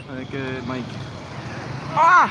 Avec Mike. Ah!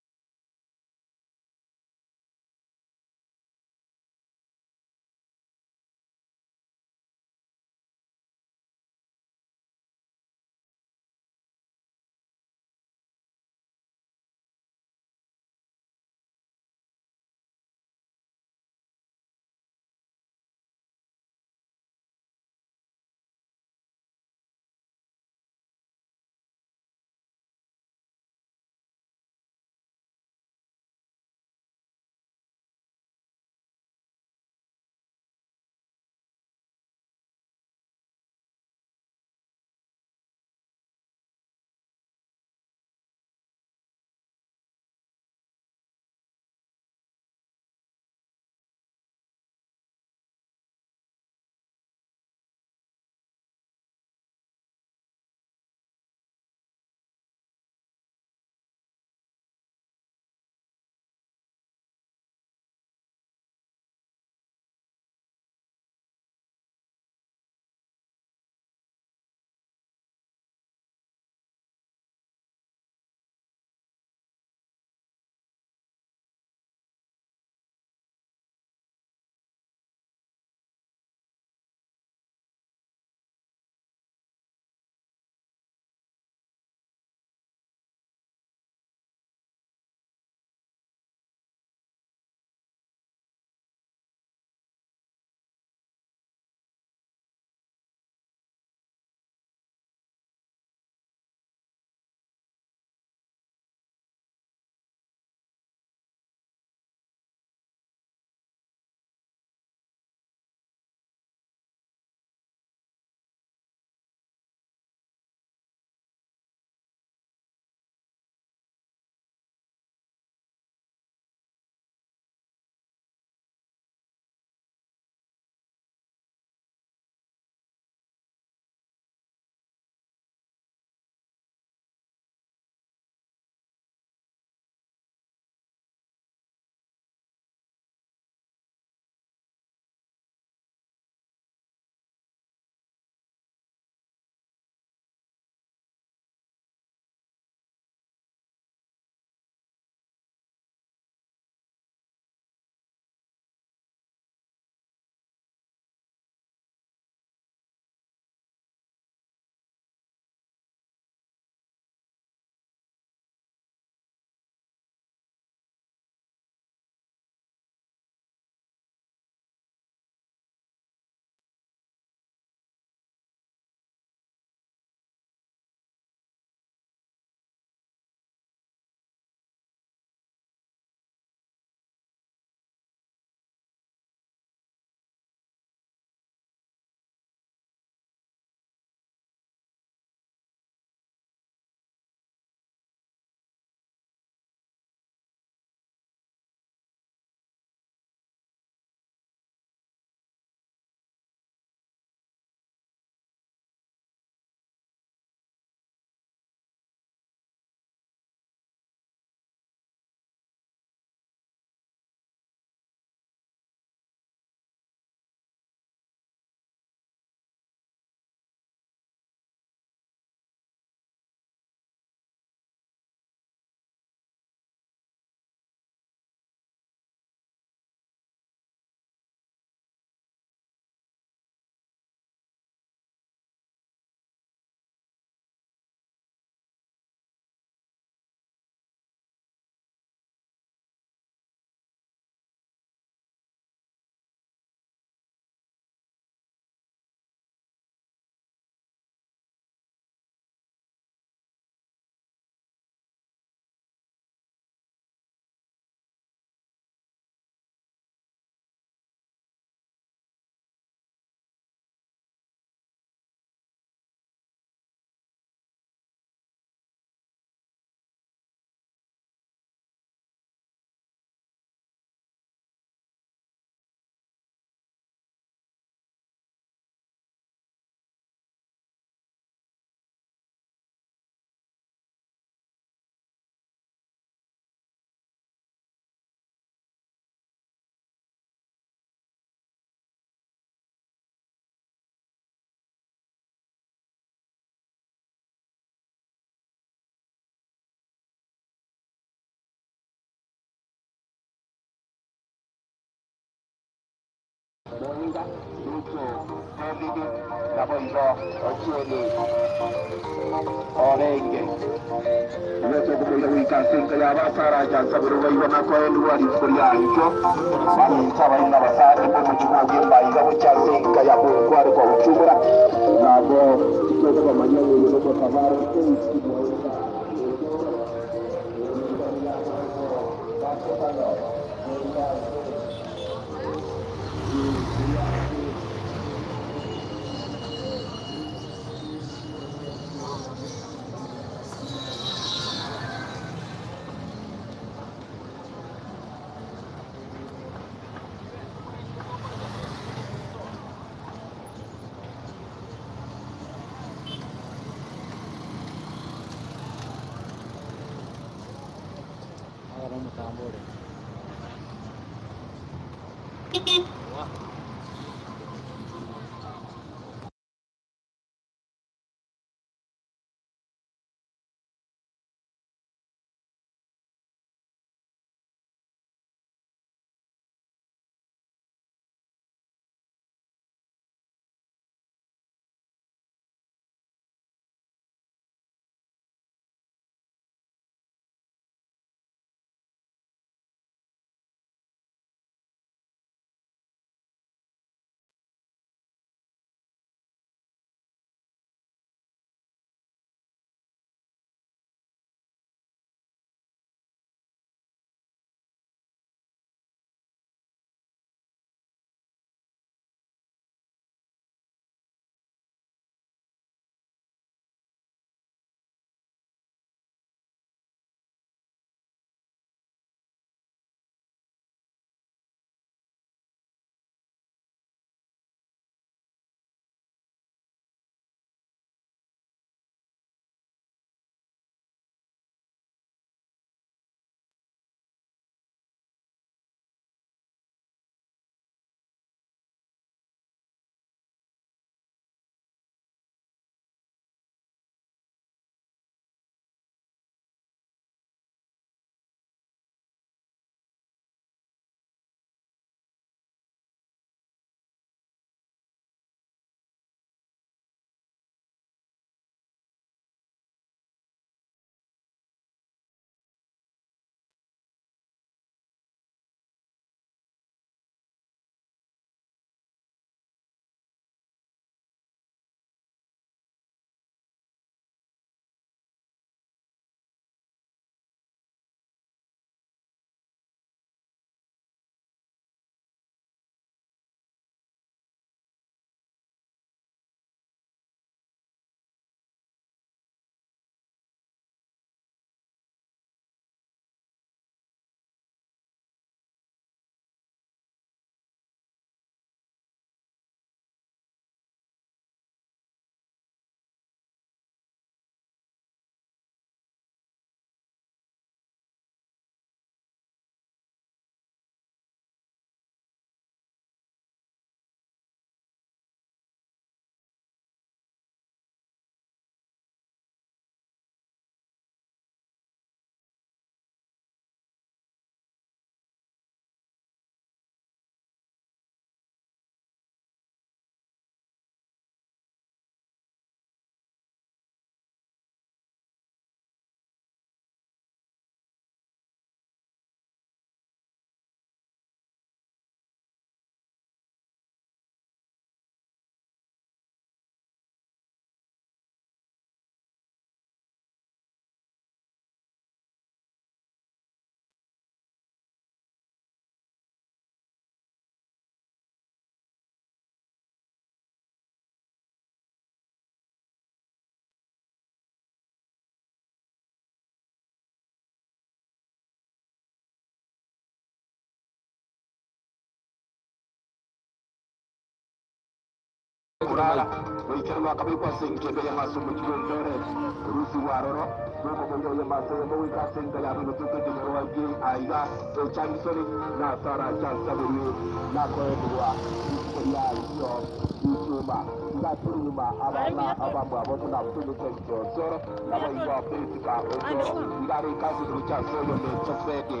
Ichuma ngatuluma abana abamwabo munapulukejosoro naboigo Priska Osoro ngari kasi kuchasoyo mecho Fredi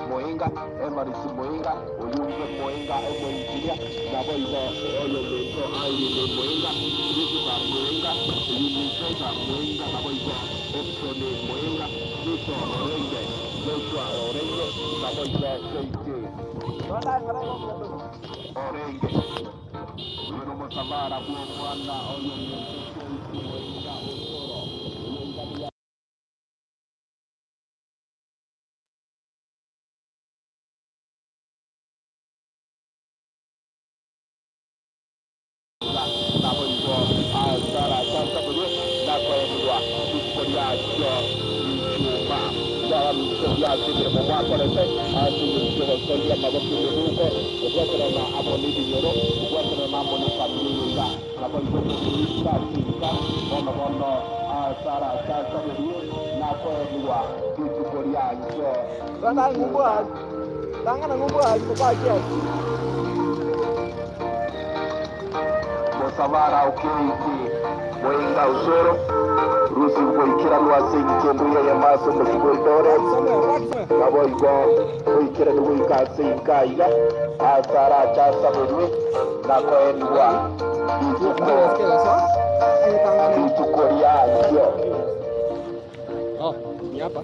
Moinga Emarisi Moinga Oyunge Moinga Emoinjinia naboigo oyo mecho Irene Moinga Christopher Moinga Unisesa Moinga naboigo Epson Moinga Joshua Orenge Joshua Orenge naboigo KK Orenge Wero Mosabara bw'omwana oyo mecho KK Moinga Osoro Oyunga. Naboigo asara sasa nakoendwa ikoryakyo ichuma yaamisobyasimirimo mwakorete asingisobosolia maboko mihuko ogwaterana amo n'ibinyoro ogwaterana amo n'efamili naboigo muisa bono bono asara sasa nakoendwa ituko ryakyo. Tangana ngumbu kwa kiasi. Mosabara ukeiki Mwenga Usoro rusi goikira lwase igikendo yamaso musigwedore naboigo goikira nigoikase inkaiga asara chasaberwe nakoendwa ituko ituko ryakyo. Oh, ni hapa.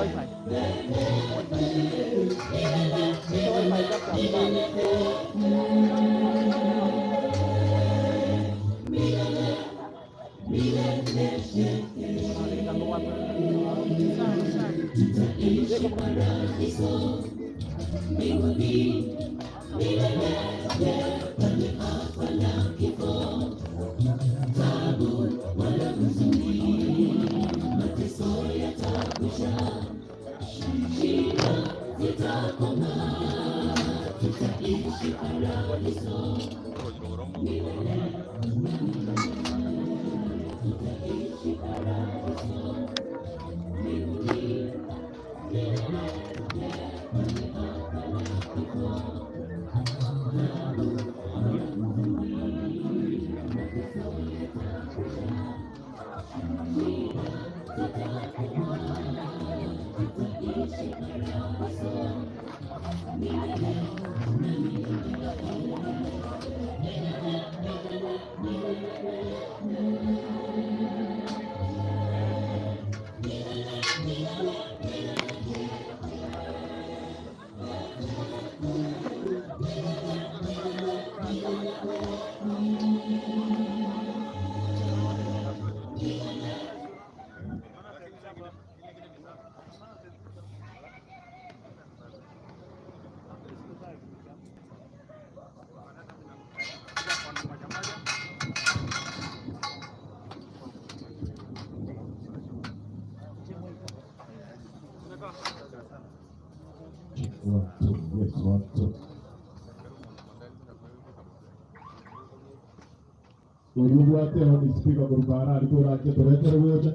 Wifi. Wifi One, two, yes, one, two. Orubwate honi speaker kurubara ariko rake toretere gocha.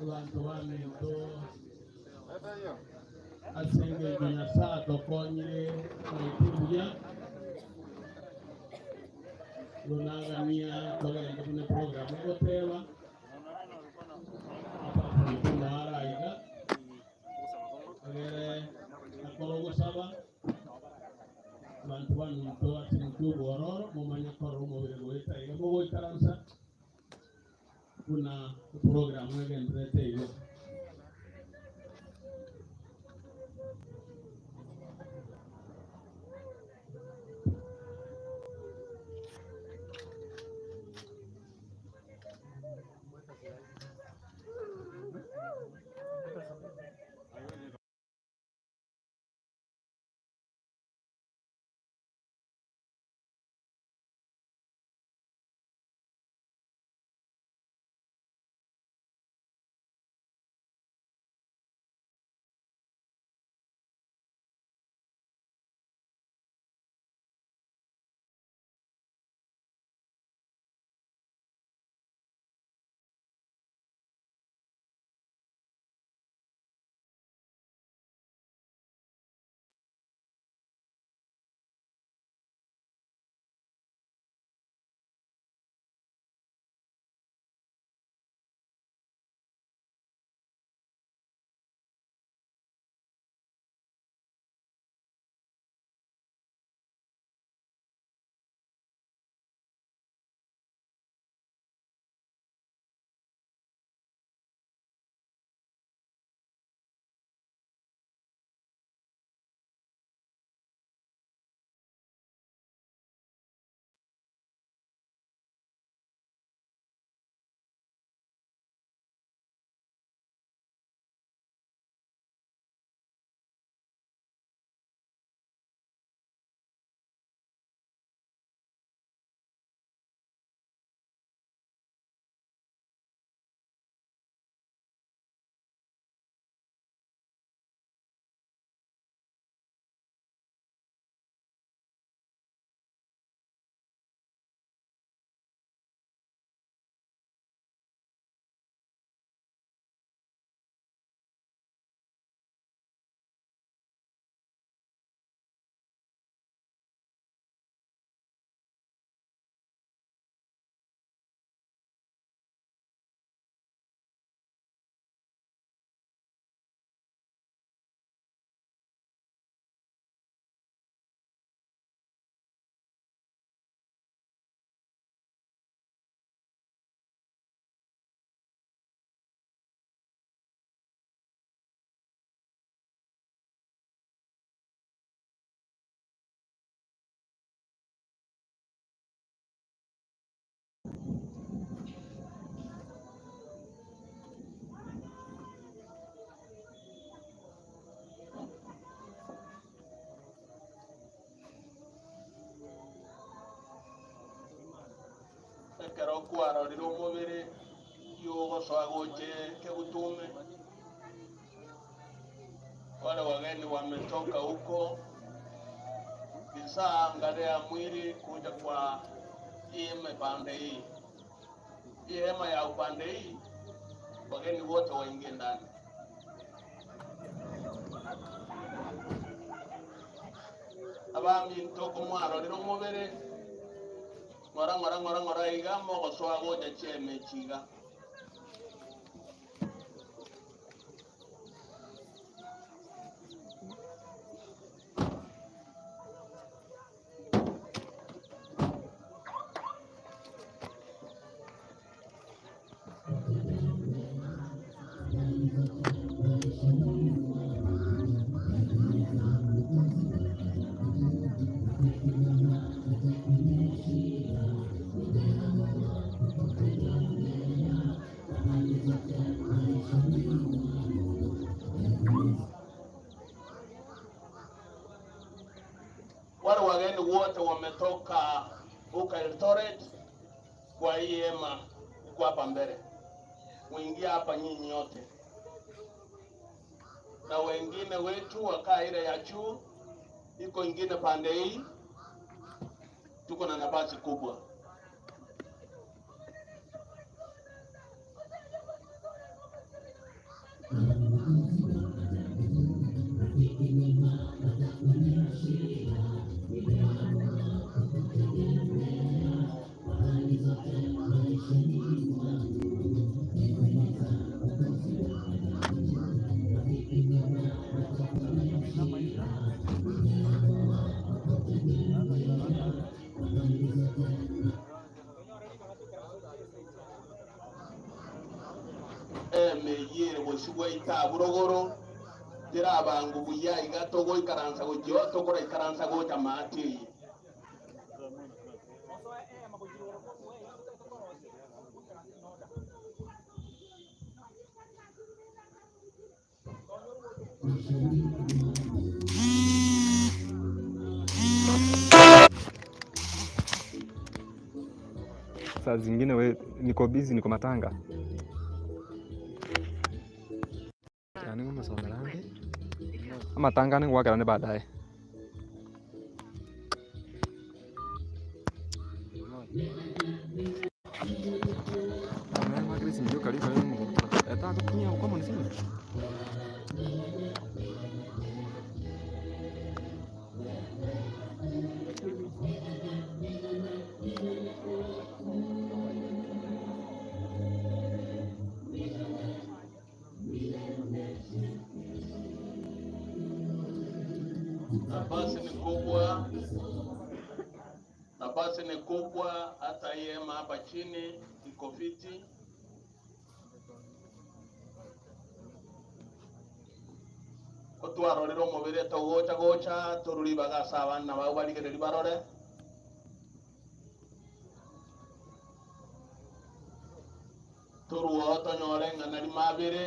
Abantu baminto asenge Nyasaye tokonyire oitimbuya lunagania togenda kune programu egoteba apafuntunaraiga egere akorogosaba bantu baminto asintu bororo mumanya koro omobere goeta iga mogoikaransa kuna programu egenderete igo. Ekero kwarorire omobere yogosoa goche kegutume. Wale wageni wametoka huko bisaa angalia mwili kuja kwa hii pande hii. Hii hema ya upande hii wageni wote waingie ndani. Abami ntoko mwarorire omobere ng'ora ng'ora ng'ora ng'ora iga mogosoa gocha chieme chiga. Wale wageni wote wametoka huko Eldoret kwa hii hema iko hapa mbele. Muingia hapa nyinyi yote. Na wengine wetu wakaa ile ya juu, iko ingine pande hii. Tuko na nafasi kubwa. Emeyire gosigwa itaburogoro tirabangu buya igato goikaransa gojio tokora ikaransa gocha mati. Saa zingine we niko busy, niko matanga. Yani ng'omasomerange amatanga ningwakerane baadaye. Nafasi ni kubwa, nafasi ni kubwa, hata hii hema hapa chini iko fiti. Kotwarorire omobere togocha gocha toruri bagasa abana bao barigereri barore. Toruo tonyore ng'ana rimabere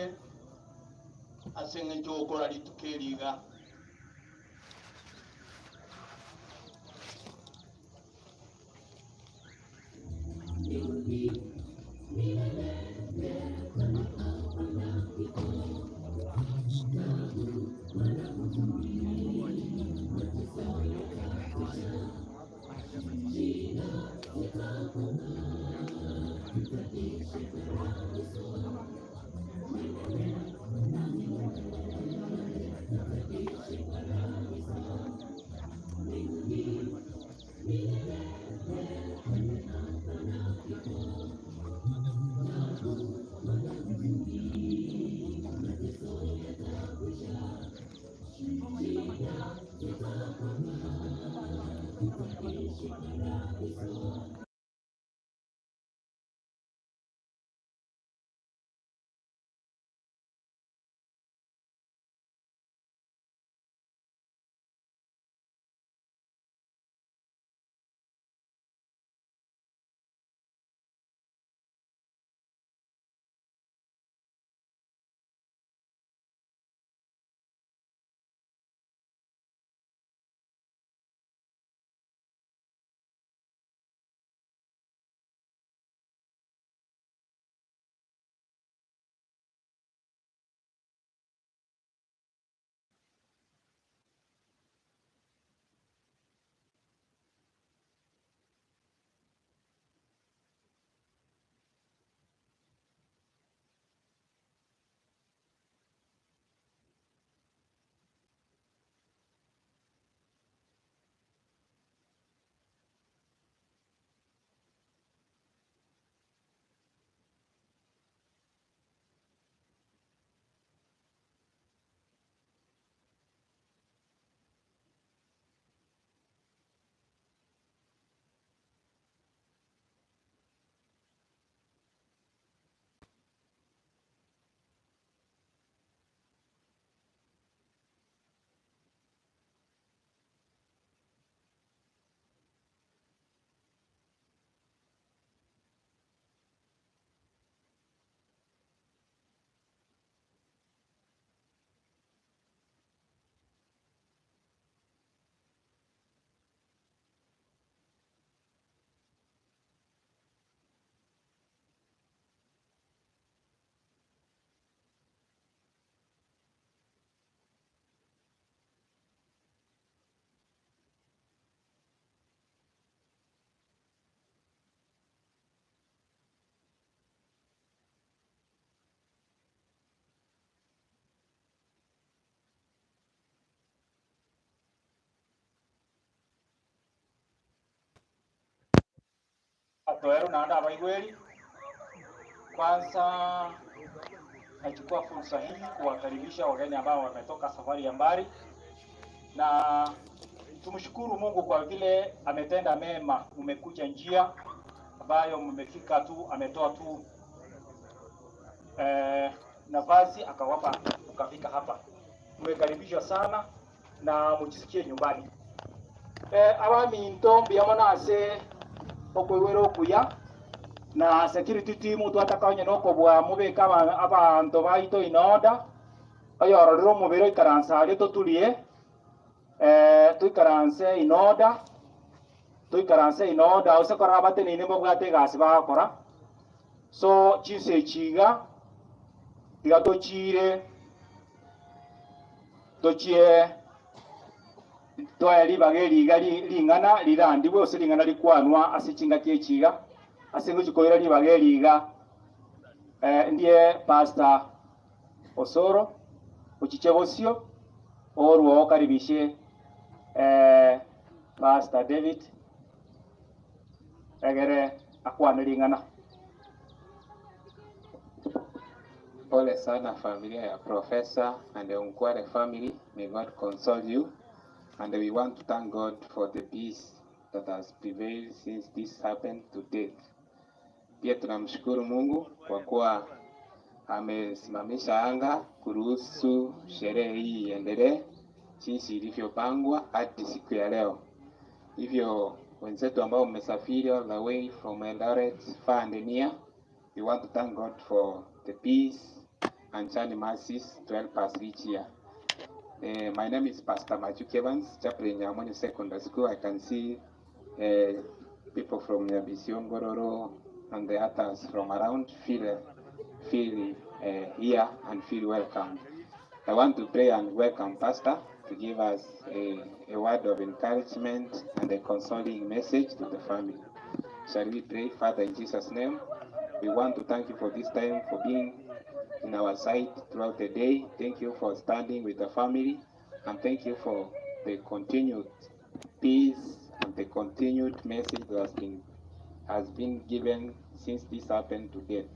ase eng'encho gokora rituko eriga. Toero naanda abaigweri. Kwanza nachukua fursa hii kuwakaribisha wageni ambao wametoka safari ya mbali, na tumshukuru Mungu kwa vile ametenda mema. Umekuja njia ambayo mmefika tu, ametoa tu nafasi akawapa ukafika hapa. Mmekaribishwa sana na mujisikie nyumbani. Abaminto mbuya okoiwera okuya na security team twataka nokobwa mubeka abanto baito in order oyororere omobere oikaransa aria toturie, tuikaranse in order, tuikaranse in order ase korora abateneine mbabwate egasi bagokora. So chinse echi iga tiga tochire tochie toe ribaga eriga ring'ana rirandibwe ase ring'ana rikwanwa ase chingaki echiga ase ngochikoira ribaga eriga, ndiye Pastor Osoro ochiche bosio orwo okaribishe Pastor David egere akwane ring'ana. Pole sana familia ya Professor and the Onkware family. May God console you. And we want to thank God for the peace that has prevailed since this happened to date. Pia tunamshukuru Mungu kwa kuwa amesimamisha anga kuruhusu sherehe hii iendelee jinsi ilivyopangwa hadi siku ya leo. Hivyo wenzetu ambao mmesafiri all the way from Eldoret, far and near, we want to thank God for the peace and journey mercies to help us reach here. My name is Pastor Majuk Evans, chaplain Nyamonyo Secondary School. I can see people from Nyabisio, Ngororo, and the others from around feel here and feel welcome. I want to pray and welcome Pastor to give us a word of encouragement and a consoling message to the family. Shall we pray? Father, in Jesus' name, we want to thank you for this time, for being in our sight throughout the day. Thank you for standing with the family, and thank you for the continued peace and the continued message that has been given since this happened to date.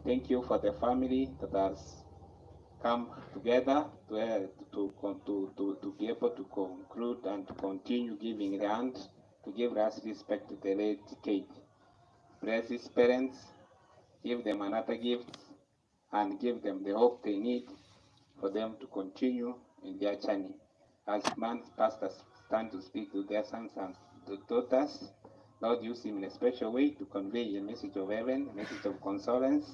Thank you for the family that has come together to be able to conclude and to continue giving the hand to give us respect to the late Kate. Bless his parents, give them another gift, and give them the hope they need for them to continue in their journey. As man's pastors stand to speak to their sons and to daughters, Lord, use him in a special way to convey a message of heaven, a message of consolence,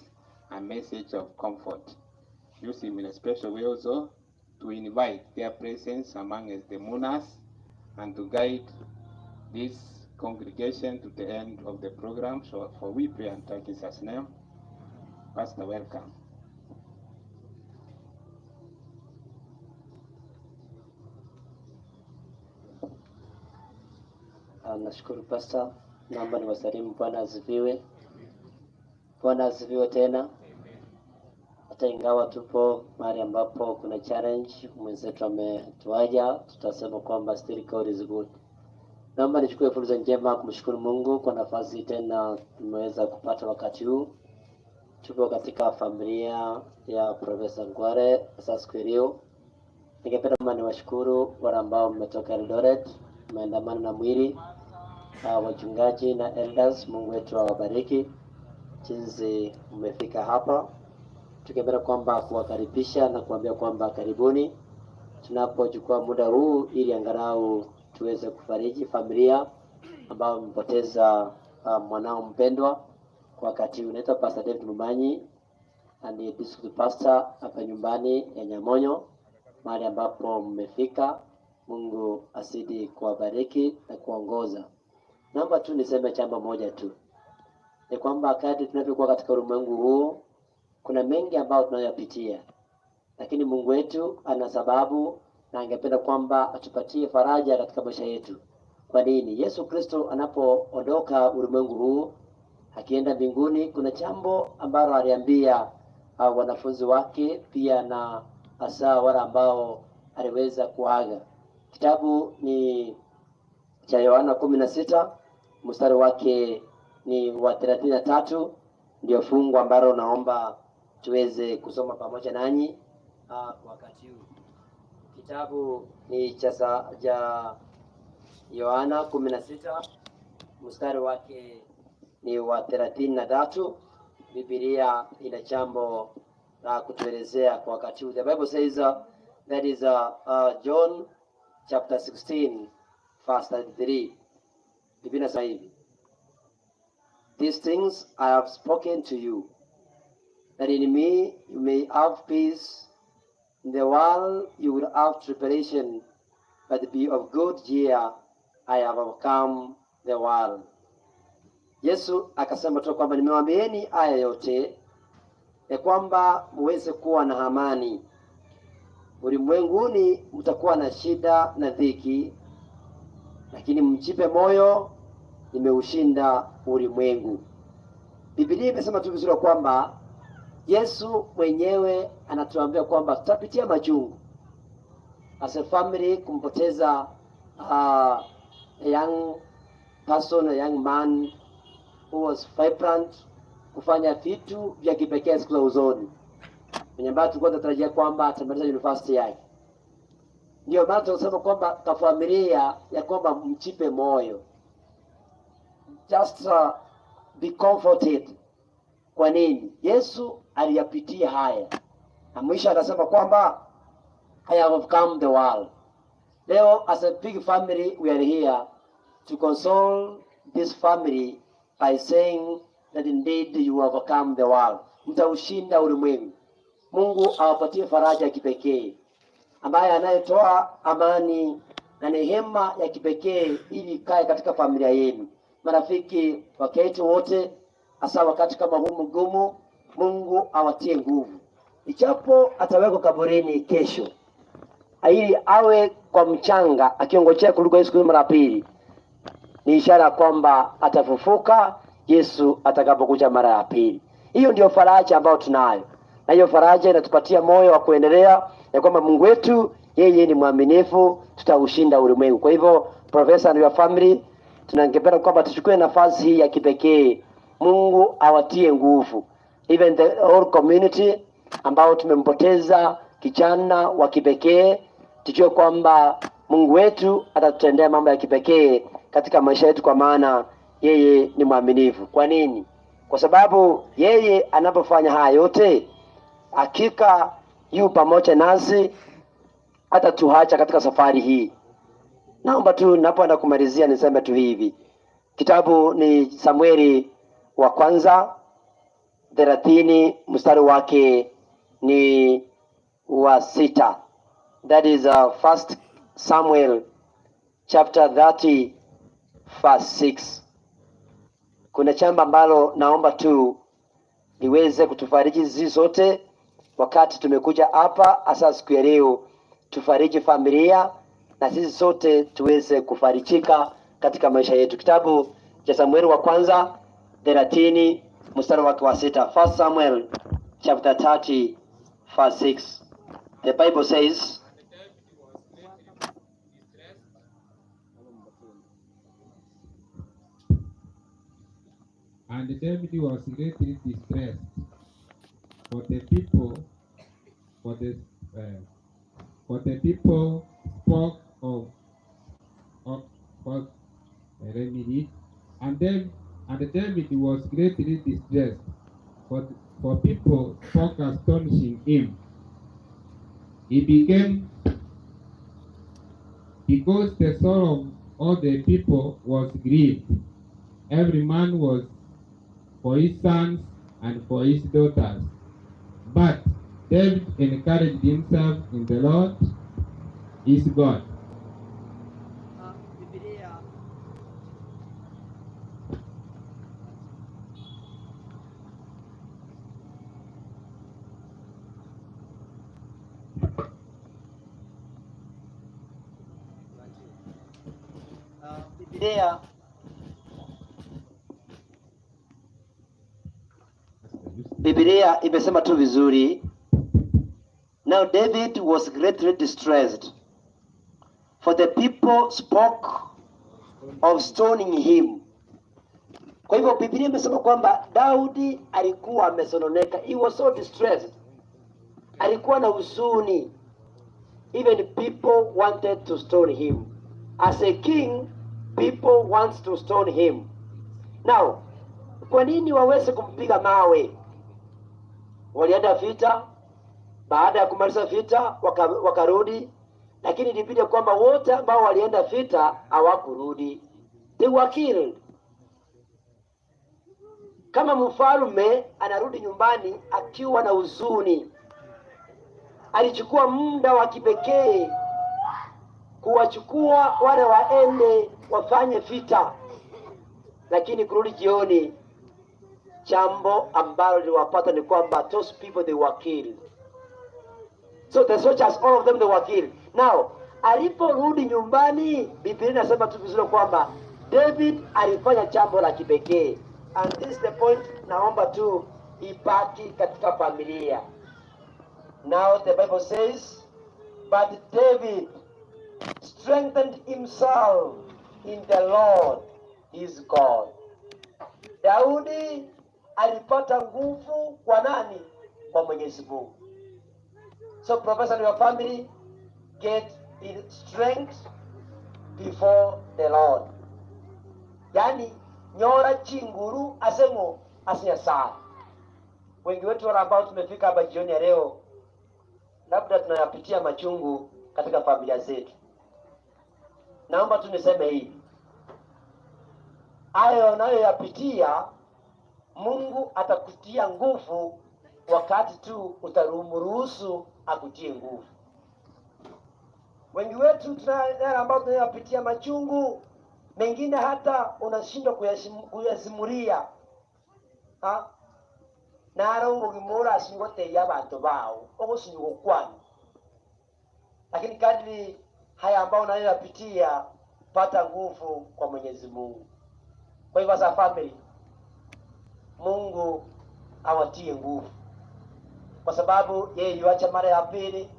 a message of comfort. Use him in a special way also to invite their presence among us, the mourners, and to guide this congregation to the end of the program. So, for we pray and thank Jesus' name. Pastor, welcome. Nashukuru Pastor, naomba niwasalimu. Bwana asifiwe. Bwana asifiwe tena. Hata ingawa tupo mahali ambapo kuna challenge, mwenzetu ametuaja, tutasema kwamba still God is good. Naomba nichukue fursa njema kumshukuru Mungu kwa nafasi tena tumeweza kupata wakati huu. Tupo katika familia ya Profesa Ngware Sasquirio. Ningependa kama niwashukuru wale ambao mmetoka Eldoret, mmeandamana na mwili, wachungaji na elders. Mungu wetu awabariki jinsi mmefika hapa. Tungependa kwamba kuwakaribisha na kuambia kwamba karibuni tunapochukua muda huu ili angalau tuweze kufariji familia ambao mmepoteza mwanao mpendwa kwa wakati huu. Naitwa Pastor David Mumanyi na ni district pastor hapa nyumbani ya Nyamonyo, mahali ambapo mmefika. Mungu azidi kuwabariki na kuongoza. Naomba tu niseme jambo moja tu, ni kwamba kadri tunavyokuwa katika ulimwengu huu, kuna mengi ambayo tunayopitia, lakini Mungu wetu ana sababu na angependa kwamba atupatie faraja katika maisha yetu. Kwa nini? Yesu Kristo anapoondoka ulimwengu huu akienda mbinguni, kuna jambo ambalo aliambia wanafunzi wake pia na hasa wale ambao aliweza kuaga. Kitabu ni cha Yohana 16 mstari wake ni wa 33, ndio fungu ambalo naomba tuweze kusoma pamoja nanyi wakati huu. Kitabu ni cha Yohana 16 mstari wake ni wa 33. Biblia ina jambo la kutuelezea kwa wakati huu. The Bible says that is John chapter 16 verse 33. Biblia inasema hivi: "These things I have spoken to you, that in me you may have peace. In the world you will have tribulation, but be of good cheer, I have overcome the world." Yesu akasema tu kwamba nimewaambieni haya yote ya kwamba muweze kuwa na amani. Ulimwenguni mtakuwa na shida na dhiki, lakini mjipe moyo, nimeushinda ulimwengu. Biblia imesema tu vizuri kwamba Yesu mwenyewe anatuambia kwamba tutapitia machungu. As a family, kumpoteza a young person, a young man who was vibrant, kufanya vitu vya kipekee siku za usoni, mwenye ambaye tulikuwa tunatarajia kwamba atamaliza university yake. Ndio maana tunasema kwamba kwa familia ya kwamba mjipe moyo, just be comforted. Kwa nini? Yesu aliyapitia haya na mwisho akasema kwamba "I have overcome the world." Leo as a big family we are here to console this family by saying that indeed you have overcome the world. Mtaushinda ulimwengu. Mungu awapatie faraja ya kipekee ambaye anayetoa amani na neema ya kipekee ili ikae katika familia yenu. Marafiki waketu wote, hasa wakati kama huu mgumu, Mungu awatie nguvu, ijapo atawekwa kaburini kesho, ili awe kwa mchanga akiongojea kurudi Yesu mara pili, ni ishara kwamba atafufuka Yesu atakapokuja mara ya pili. Hiyo ndio faraja ambayo tunayo, na hiyo faraja inatupatia moyo wa kuendelea ya kwamba Mungu wetu yeye ni mwaminifu, tutaushinda ulimwengu. Kwa hivyo, Professor and your family, tunangependa kwamba tuchukue nafasi hii ya kipekee, Mungu awatie nguvu, even the whole community ambao tumempoteza kijana wa kipekee, tujue kwamba Mungu wetu atatutendea mambo ya kipekee katika maisha yetu, kwa maana yeye ni mwaminifu. Kwa nini? Kwa sababu yeye anapofanya haya yote, hakika yu pamoja nasi, hatatuacha katika safari hii. Naomba tu napoenda kumalizia niseme tu hivi, kitabu ni Samueli wa kwanza 30 mstari wake ni wa 6. That is First Samuel chapter 30 verse 6. Kuna jambo ambalo naomba tu liweze kutufariji sisi sote wakati tumekuja hapa, hasa siku ya leo, tufariji familia na sisi sote tuweze kufarijika katika maisha yetu. Kitabu cha Samueli wa kwanza 30 mstari wake wa 6. First Samuel chapter 30 verse 6. The Bible says, And David was greatly distressed. And David was greatly distressed, for the people spoke of, let me read. And David was greatly distressed, for people spoke astonishing him. He became because the soul of all the people was grieved. Every man was for his sons and for his daughters. But David encouraged himself in the Lord his God. Biblia Biblia imesema tu vizuri. Now David was greatly distressed, for the people spoke of stoning him. Kwa hivyo Biblia imesema kwamba Daudi alikuwa amesononeka, he was so distressed, alikuwa na huzuni. Even people wanted to stone him. As a king, people want to stone him. Now, kwa nini waweze kumpiga mawe? Walienda vita, baada ya kumaliza vita wakarudi, lakini ilibidi kwamba wote ambao walienda vita hawakurudi, they were killed. Kama mfalme anarudi nyumbani akiwa na huzuni, alichukua muda wa kipekee kuwachukua wale waende wafanye vita, lakini kurudi jioni, jambo ambalo liliwapata ni kwamba those people, they were killed. So the soldiers, all of them, they were killed. Now, aliporudi nyumbani, Biblia inasema tu vizuri kwamba David alifanya jambo la kipekee. And this is the point naomba tu ibaki katika familia. Now the Bible says, "But David strengthened himself in the Lord his God." Daudi alipata nguvu kwa nani? Kwa Mwenyezi Mungu. So Professor and your family, get in strength before the Lord. Yani nyora chinguru asengo asinyasara. Wengi wetu wale ambao tumefika hapa jioni ya leo, labda tunayapitia machungu katika familia zetu. Naomba tu niseme hivi, hayo unayoyapitia Mungu atakutia nguvu wakati tu utamruhusu akutie nguvu. Wengi wetu tuna yale ambayo tunayapitia machungu, mengine hata unashindwa kuyasimulia, ha? Naro obogima orasingoteiya abanto bao ogosinywa gokwana, lakini kadri haya ambayo unayoyapitia, pata nguvu kwa Mwenyezi Mungu. Kwa hivyo sasa, family, Mungu awatie nguvu, kwa sababu yeye yuacha mara ya pili,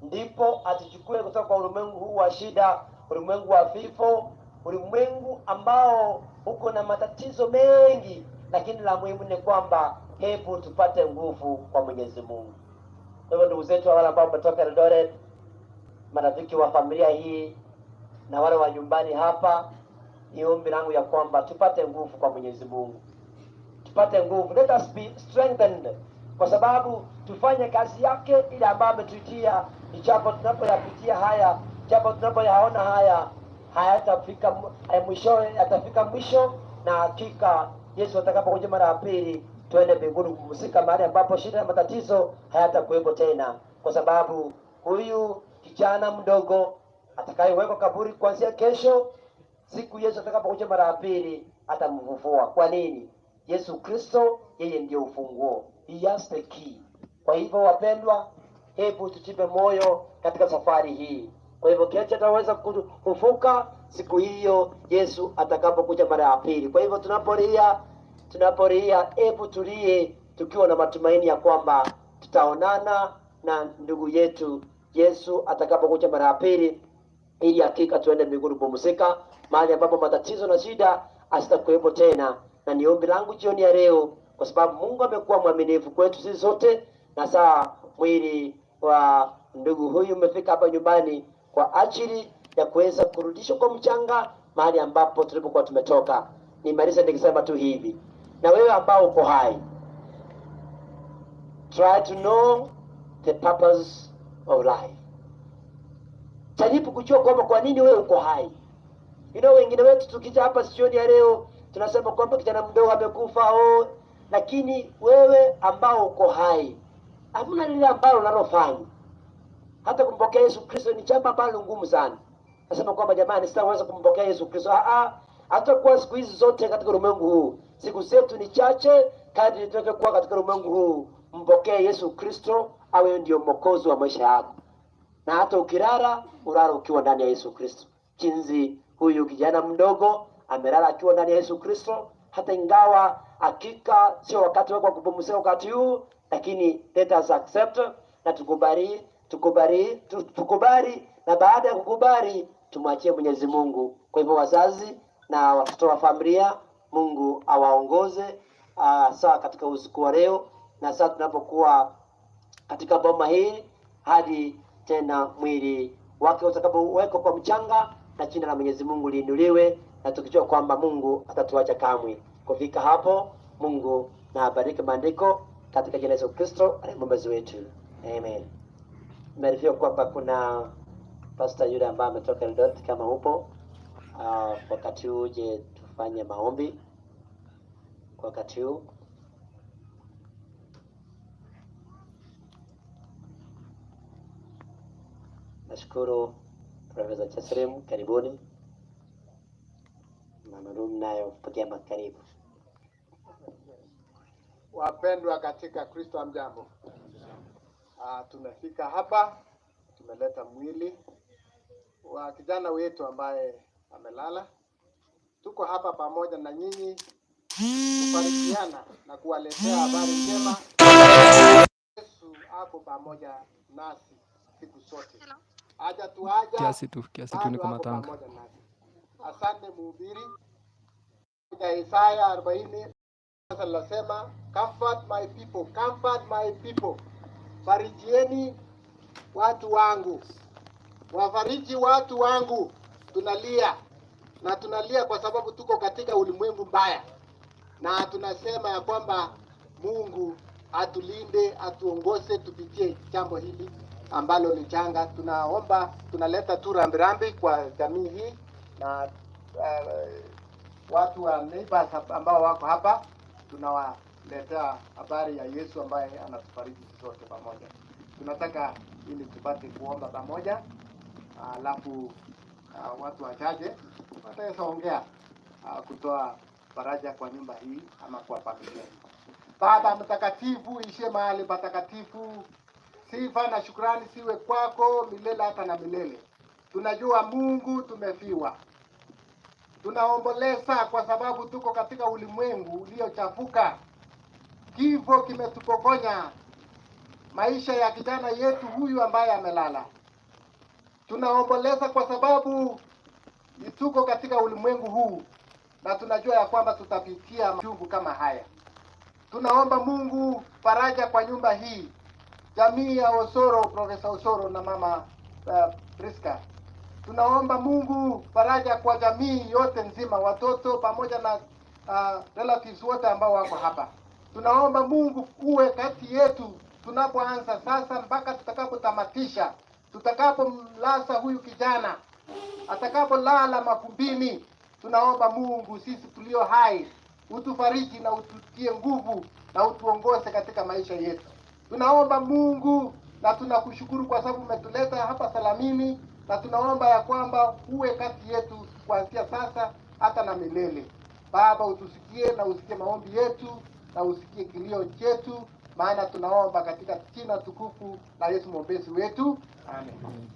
ndipo atuchukue kutoka kwa ulimwengu huu wa shida, ulimwengu wa vifo, ulimwengu ambao uko na matatizo mengi, lakini la muhimu ni kwamba hebu tupate nguvu kwa Mwenyezi Mungu. Kwa hivyo ndugu zetu wale ambao wametoka Eldoret, marafiki wa familia hii na wale wa nyumbani hapa, ni ombi langu ya kwamba tupate nguvu kwa Mwenyezi Mungu, tupate nguvu, let us be strengthened, kwa sababu tufanye kazi yake ile ambayo ametuitia. Ijapo tunapoyapitia haya, japo tunapoyaona haya, hayatafika mwisho, yatafika mwisho, na hakika Yesu atakapokuja mara ya pili, tuende mbinguni kupumzika, mahali ambapo shida na matatizo hayatakuwepo tena, kwa sababu huyu kijana mdogo atakayewekwa kaburi kuanzia kesho, siku Yesu atakapokuja mara ya pili atamfufua. Kwa nini? Yesu Kristo yeye ndio ufunguo, he has the key. Kwa hivyo wapendwa, hebu tujipe moyo katika safari hii. Kwa hivyo kiacha ataweza kufufuka siku hiyo Yesu atakapokuja mara ya pili. Kwa hivyo tunapolia, tunapolia, hebu tulie tukiwa na matumaini ya kwamba tutaonana na ndugu yetu Yesu atakapokuja mara ya pili, ili hakika tuende mbinguni kupumzika, mahali ambapo matatizo na shida hazitakuwepo tena. Na ni ombi langu jioni ya leo, kwa sababu Mungu amekuwa mwaminifu kwetu sisi sote, na saa mwili wa ndugu huyu umefika hapa nyumbani kwa ajili ya kuweza kurudishwa kwa mchanga mahali ambapo tulipokuwa tumetoka. Nimalize nikisema tu hivi, na wewe ambao uko hai, try to know the purpose of life. Jaribu kujua kwamba kwa nini wewe uko hai. Wengine wetu tukija hapa jioni ya leo tunasema kwamba kijana mdogo amekufa, oh, lakini wewe ambao uko hai, hamna lile ambalo unalofanya. Hata kumpokea Yesu Kristo ni jambo ambalo ngumu sana. Nasema kwamba jamani, sitaweza kumpokea Yesu Kristo. Ah ah, hatakuwa siku hizi zote katika ulimwengu huu. Siku zetu ni chache kadri tunavyokuwa katika ulimwengu huu. Mpokee Yesu Kristo awe ndio mwokozi wa maisha yako, na hata ukilala ulala ukiwa ndani ya Yesu Kristo, jinsi huyu kijana mdogo amelala akiwa ndani ya Yesu Kristo. Hata ingawa hakika sio wakati wake wa kupumzika wakati huu, lakini let us accept na tukubali, tukubali, tukubali, na baada ya kukubali tumwachie Mwenyezi Mungu. Kwa hivyo wazazi na watoto wa familia, Mungu awaongoze saa katika usiku wa leo na saa tunapokuwa katika boma hii hadi tena mwili wake utakapowekwa kwa mchanga na jina la Mwenyezi Mungu liinuliwe, na tukijua kwamba Mungu atatuacha kamwe. Kufika hapo, Mungu na abariki maandiko katika jina la Yesu Kristo aliye mwombezi wetu, amen. Nimearifiwa kwamba kuna pastor yule ambaye ametoka Eldoret, kama upo wakati huu, je, tufanye maombi kwa wakati huu? Nashukuru Profesa Chesrim, karibuni. Mama Rum nayo pokea makaribu. Wapendwa katika Kristo, hamjambo. Tumefika hapa, tumeleta mwili wa kijana wetu ambaye amelala. Tuko hapa pamoja na nyinyi kufarijiana na kuwaletea habari njema. Yesu ako pamoja nasi siku zote, hajatuacha, Kiasi tu bado niko ako matanga. pamoja nasi. Asante mhubiri. Ya Isaya 40 sasa linasema comfort my people, comfort my people, farijieni watu wangu, wafariji watu wangu. Tunalia na tunalia kwa sababu tuko katika ulimwengu mbaya, na tunasema ya kwamba Mungu atulinde, atuongoze tupitie jambo hili ambalo ni janga. Tunaomba, tunaleta tu rambirambi kwa jamii hii na watu wa neighbors ambao wako hapa, tunawaletea habari ya Yesu ambaye anatufariji sisi sote pamoja. Tunataka ili tupate kuomba pamoja, alafu watu wachache wataweza ongea kutoa faraja kwa nyumba hii ama kwa familia hii. Baba mtakatifu, ishie mahali patakatifu, sifa na shukrani siwe kwako milele hata na milele. Tunajua Mungu tumefiwa, tunaomboleza kwa sababu tuko katika ulimwengu uliochafuka. Kifo kimetupokonya maisha ya kijana yetu huyu ambaye amelala. Tunaomboleza kwa sababu tuko katika ulimwengu huu na tunajua ya kwamba tutapitia machungu kama haya. Tunaomba Mungu faraja kwa nyumba hii, jamii ya Osoro, Profesa Osoro na mama Priska. Tunaomba Mungu faraja kwa jamii yote nzima, watoto pamoja na relatives wote ambao wako hapa. Tunaomba Mungu uwe kati yetu tunapoanza sasa mpaka tutakapotamatisha, tutakapomlaza huyu kijana, atakapolala mavumbini. Tunaomba Mungu, sisi tulio hai, utufariji na ututie nguvu na utuongoze katika maisha yetu. Tunaomba Mungu na tunakushukuru kwa sababu umetuleta hapa salamini, na tunaomba ya kwamba uwe kati yetu kuanzia sasa hata na milele. Baba, utusikie na usikie maombi yetu na usikie kilio chetu, maana tunaomba katika jina tukufu la Yesu mwombezi wetu, amen.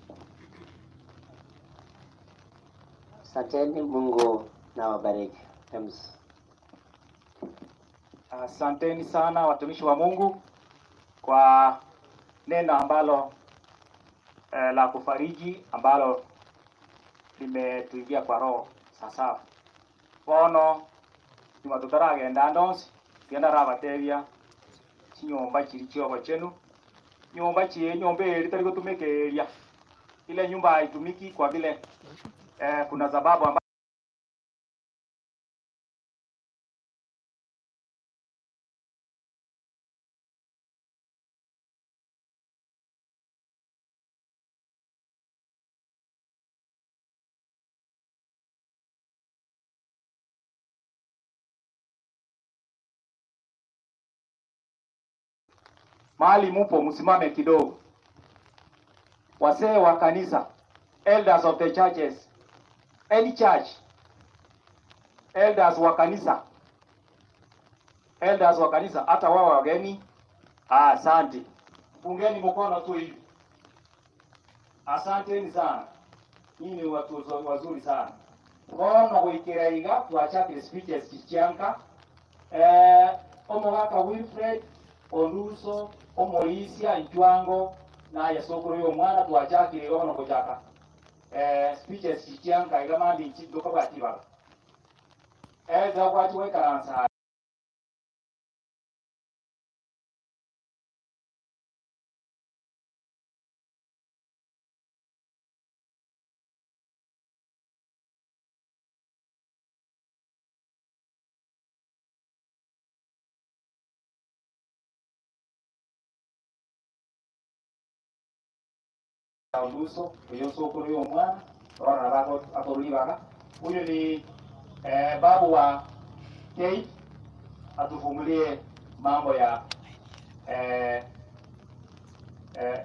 Asanteni, Mungu na wabariki. Ems. Asanteni sana watumishi wa Mungu kwa neno ambalo la kufariji ambalo limetuingia kwa roho sasa. Bono nyuma tutaragenda ndonsi genda rabatebia chinyomba chiri chiogo chenu nyomba chie nyomba eri tari gutumekeria ile nyumba haitumiki kwa vile kuna sababu amba mahali mupo msimame kidogo. Wasee wa kanisa, elders of the churches, any church, elders wa kanisa, elders wa kanisa, hata wao wageni, asante. Fungeni mkono tu hivi, asanteni sana, nyinyi ni watu wazuri sana. Kono gwikira iga twachakire speeches chichianka omogaka Wilfred Onuso omorisia Nchwango naye sokoro yo mwana twachakire iga bono gochaka speeches chichianka iga mandi nchi ndokabwati baba. Eza kwachiwekaransa. Uso uyo sokuru yo mwana ona bako atorulibaga. Huyu ni babu wa Kate, atufungulie mambo ya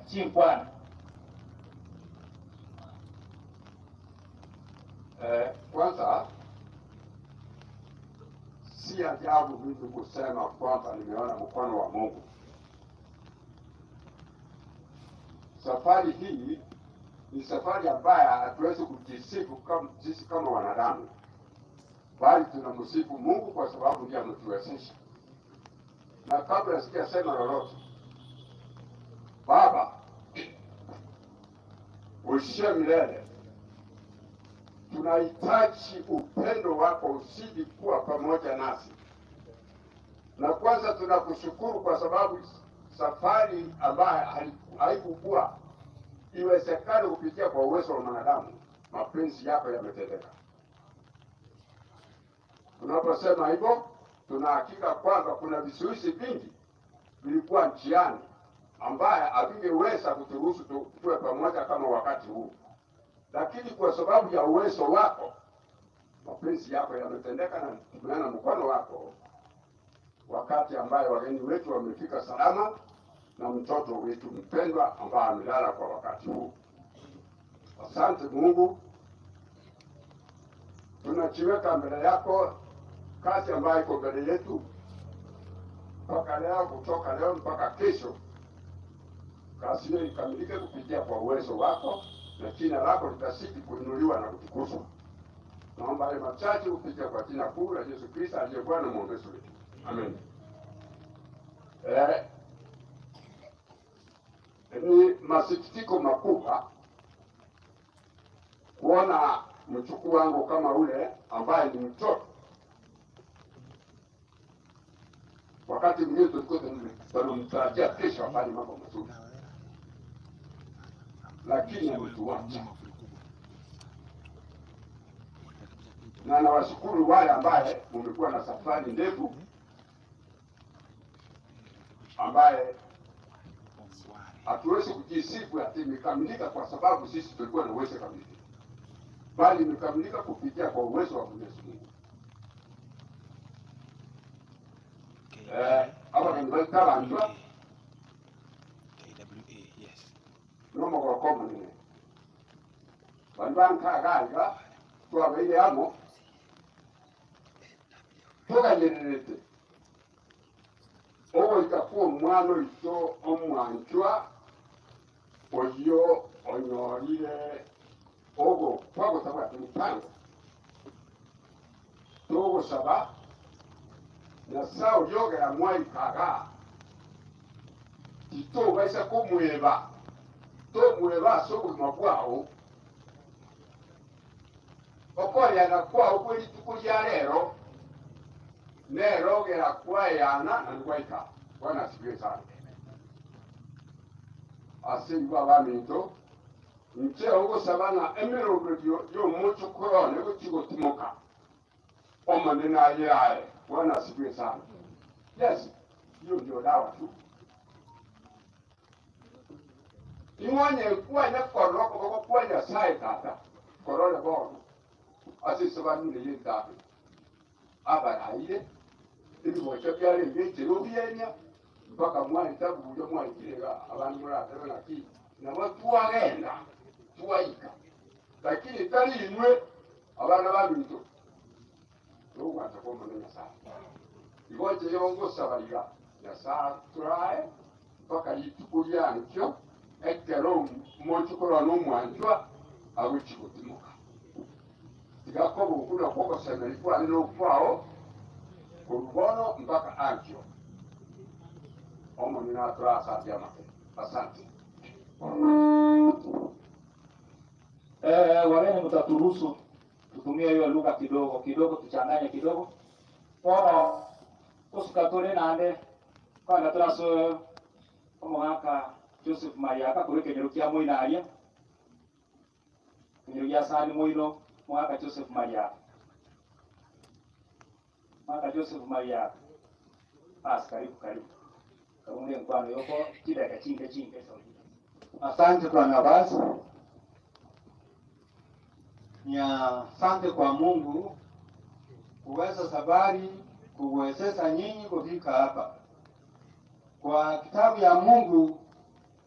Chinkwana. Kwanza si ajabu mimi kusema kwamba nimeona mkono wa Mungu. Safari hii ni safari ambayo hatuwezi kujisifu kama sisi kama wanadamu, bali tunamsifu Mungu kwa sababu ndiye ametuwezesha. Na kabla sijasema lolote, Baba uishie milele, tunahitaji upendo wako uzidi kuwa pamoja nasi. Na kwanza tunakushukuru kwa sababu safari ambayo haikukuwa iwezekane kupitia kwa uwezo wa mwanadamu, mapenzi yako yametendeka. Tunaposema hivyo, tunahakika kwamba kuna vizuizi vingi vilikuwa njiani ambaye havingeweza kuturuhusu tuwe pamoja kama wakati huu, lakini kwa sababu ya uwezo wako, mapenzi yako yametendeka na tumeona mkono wako wakati ambaye wageni wetu wamefika salama na mtoto wetu mpendwa ambaye amelala kwa wakati huu. Asante Mungu, tunachiweka mbele yako kazi ambayo iko mbele yetu mpaka leo, kutoka leo mpaka kesho, kazi hiyo ikamilike kupitia kwa uwezo wako, na jina lako litazidi kuinuliwa na kutukuzwa. Naomba hayo machache kupitia kwa jina kuu la Yesu Kristo aliye Bwana mwombezi wetu. Amen. Ni masikitiko makubwa kuona mchukuu wangu kama ule ambaye ni mtoto. Wakati mwingine tulikuwa tunamtarajia kesho afanye mambo mazuri, lakini ametuacha. Na nawashukuru wale ambaye mumekuwa na safari ndefu, ambaye hatuwezi kujisifu ati imekamilika kwa sababu sisi tulikuwa na uwezo kamili, bali imekamilika kupitia kwa uwezo wa Mwenyezi Mungu. Hapa ni tabanjwa nomogoko munene bandu bankagaiga twabeire amo tuganyererete ogoika kwa omwana oito omwanchwa oyo onyorire ogo twagosaba mipango tugosaba Nyasaye oryogera mwaikaga titobaisa kumweba tomweba ase obogima bwao okoryana kwao kw'erituko rya rero nerogera kwayana na nigwaika. Bwana asifiwe sana. Ase igo abaminto nche ogosabana emirongo y'omochokoro negochigotimoka omanene aye aye. Bwana asifiwe sana. Yes, hiyo ndio dawa tu. Ing'onye kwanya koroko boko kwanya sai tata. Korona bono. Asisi banune yentabe. Abaraire ibibocho byari byekiro byenya mpaka mwali tabu buryo mwali kirega abantu muratebe naki nabo tuwagenda tuwaika, lakini tali inwe abana babintu n'ogwanza kwomona Nyasaye igoche yongosabaliga Nyasaye turae mpaka lituku lyankyo ekero mochukorwa n'omwanchwa agwechigotimoka tigakoba okuna kwogosemeri kwane n'okwao kurubono mpaka ankyo omonene atura asante amake. Asante. Wageni mtaturuhusu Tutumie hiyo lugha kidogo kidogo, tuchanganye kidogo bono kusuka tuli nande kwana turaso omogaka Joseph Mariaka kuri kenyero kia moinaria kenyero gia sani moino mogaka Joseph Mariaka mogaka Joseph Mariaka. Basi, karibu karibu kaunde mkwano yoko chidaka chinke chinke. Asante kwa nafasi. Ni asante kwa Mungu kuweza safari kuwezesha nyinyi kufika hapa. Kwa kitabu ya Mungu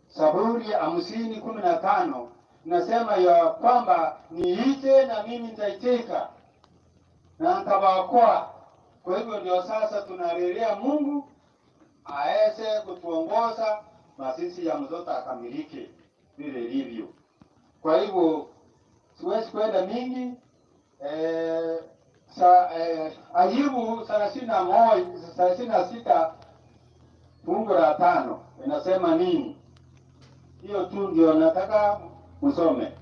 Zaburi 50:15 nasema ya kwamba niite na mimi nitaitika na nitawaokoa. Kwa hivyo ndio sasa tunarelea Mungu aweze kutuongoza mazishi ya mtoto akamilike vile ilivyo. Kwa hivyo siwezi kwenda mingi. Ayubu 31 36 fungu la 5 inasema nini? Hiyo tu ndio nataka msome.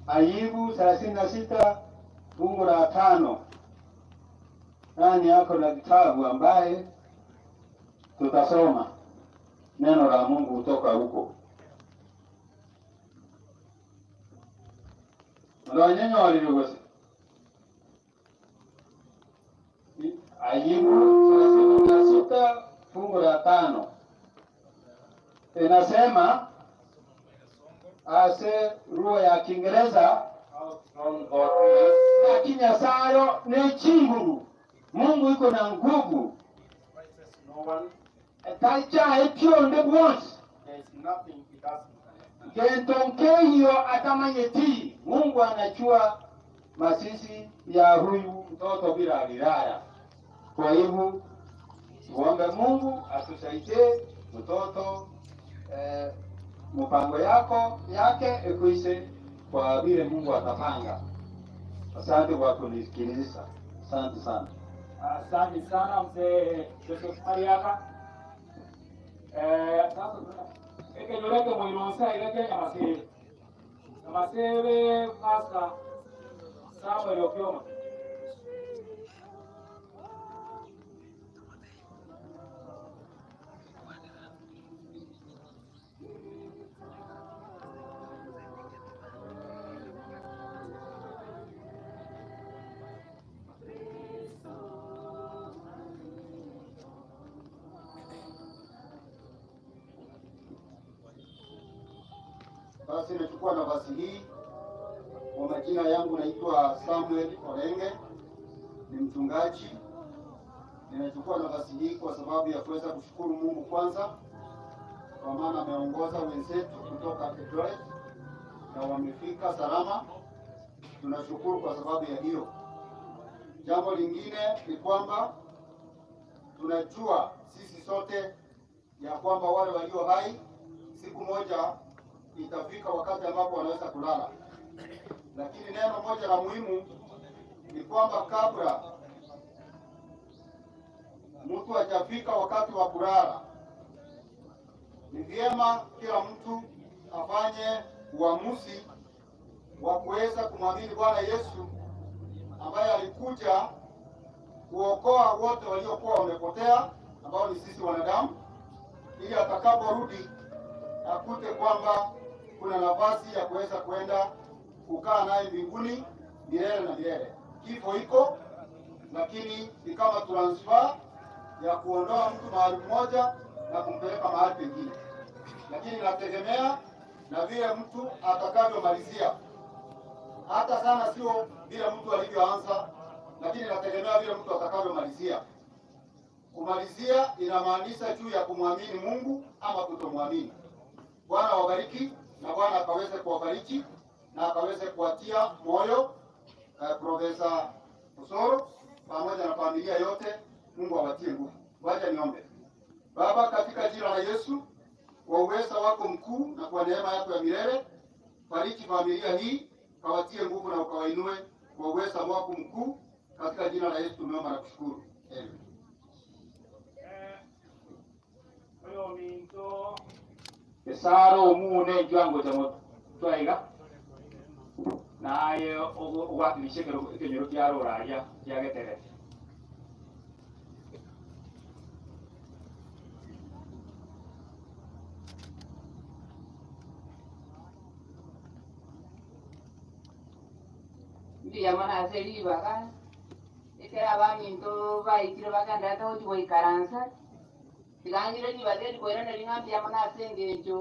Ayubu 36 fungu la 5. Nani yako na kitabu ambaye tutasoma neno la Mungu kutoka huko? Ndio walirugose. Ayubu 36 fungu la 5 inasema ase lugha ya Kiingereza, lakini Nyasayo ni chinguru. Mungu iko na nguvu. Taicha epyonde bwonsi gentonkehiyo atamanyeti. Mungu anachua masisi ya huyu mtoto bila alilala. Kwa hivyo tuombe Mungu atusaidie mtoto, mpango yako yake ikuishe kwa vile Mungu atapanga. Asante kwa kunisikiliza. Asante sana. Asante sana mzee Joseph Mariaka. Sasa ekenyoleke moironsa ileke nyamasebe. Nyamasebe Pastor Samuel Okioma. Basi nachukua nafasi hii. Kwa majina yangu naitwa Samuel Orenge, ni mchungaji. Ninachukua nafasi hii kwa sababu ya kuweza kushukuru Mungu kwanza, kwa maana ameongoza wenzetu kutoka Eldoret na wamefika salama. Tunashukuru kwa sababu ya hiyo. Jambo lingine ni kwamba tunajua sisi sote ya kwamba wale walio hai siku moja itafika wakati ambapo wanaweza kulala, lakini neno moja la muhimu ni kwamba kabla mtu hajafika wakati wa kulala, ni vyema kila mtu afanye uamuzi wa kuweza kumwamini Bwana Yesu ambaye alikuja kuokoa wote waliokuwa wamepotea, ambao ni sisi wanadamu, ili atakaporudi akute kwamba kuna nafasi ya kuweza kwenda kukaa naye mbinguni milele na milele. Kifo iko, lakini ni kama transfer ya kuondoa mtu mahali mmoja na kumpeleka mahali pengine, lakini nategemea na vile mtu atakavyomalizia. Hata sana sio vile mtu alivyoanza, lakini nategemea vile mtu atakavyomalizia. Kumalizia inamaanisha juu ya kumwamini Mungu ama kutomwamini. Bwana wabariki na Bwana akaweze kuwabariki na akaweze kuwatia moyo Profesa Osoro pamoja na familia yote. Mungu awatie nguvu. Wacha niombe. Baba, katika jina la Yesu, kwa uweza wako mkuu na kwa neema yako ya milele, bariki familia hii, kawatie nguvu na ukawainue kwa uweza wako mkuu, katika jina la Yesu tumeomba na kushukuru. Amen. Esaro omune kiwango cha twaiga. Naye ogwakirisha ekenyoro kiaro oraria kiagetere. Mbuya ase ribaga ekero abaminto baikire bagenderete gochi goikaransa tigangire ribaga erikoirana ring'a mbuya mono ase eng'encho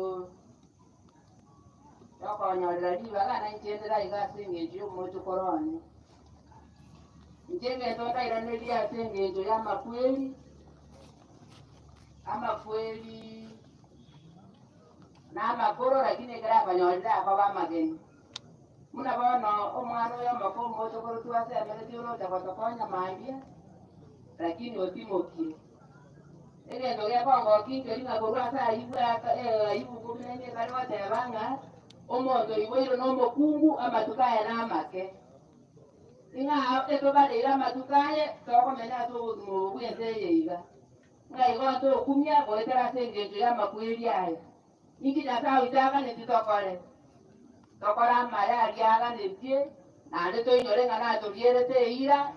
yokonyorera ribaga na inchendera iga ase eng'encho ya omochokoro one. Inche egento ndairaneria ase eng'encho ya amakweri amakweri na amakoro lakini ekero abanyorire akoba amageni. Muna bono omwana oyo omoko omochokoro twasemeretie orocha gotokonya mambia lakini otimokire. Egento gekongoki nkeri ng'a korwa ase aibu aibu kominene ekare goteba ng'a omonto oiboirwe na omokungu amatuko aye na amake. Ing'a etobareire amatuko aye tokomenya ase obogima obo bwa ense eye iga. Ng'a igo ntokumia goetera ase eng'encho ya amakweri aya. Inki Nyasaye oito aganeti tokore? Tokora amaya aria aganetie naende toinyore ng'a natorierete eira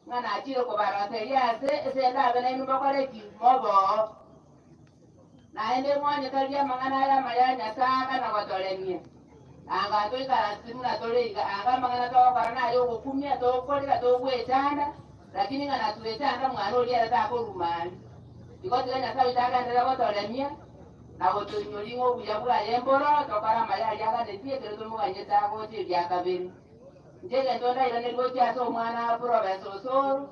ng'a nachire kobaroseria ase ase ndabe nainwe mokore ki? Moboo. Naende mwanyete ria amang'ana aya amaya Nyasaye akana gotoremia. Anga toikaransi muna tore iga anga amang'ana togokora naye ogokumia tokorera togwechanda lakini ng'a natwechanda mwana oria ere takorumani. Igo tiga Nyasaye oito agenderere gotoremia na gotoinyori ng'a obuya bwaye mboro tokora amaya aria aganetie ekero tomoganyete agocha ebia kabere. Inche egento ndairaneria gochia ase omwana Profesa Osoro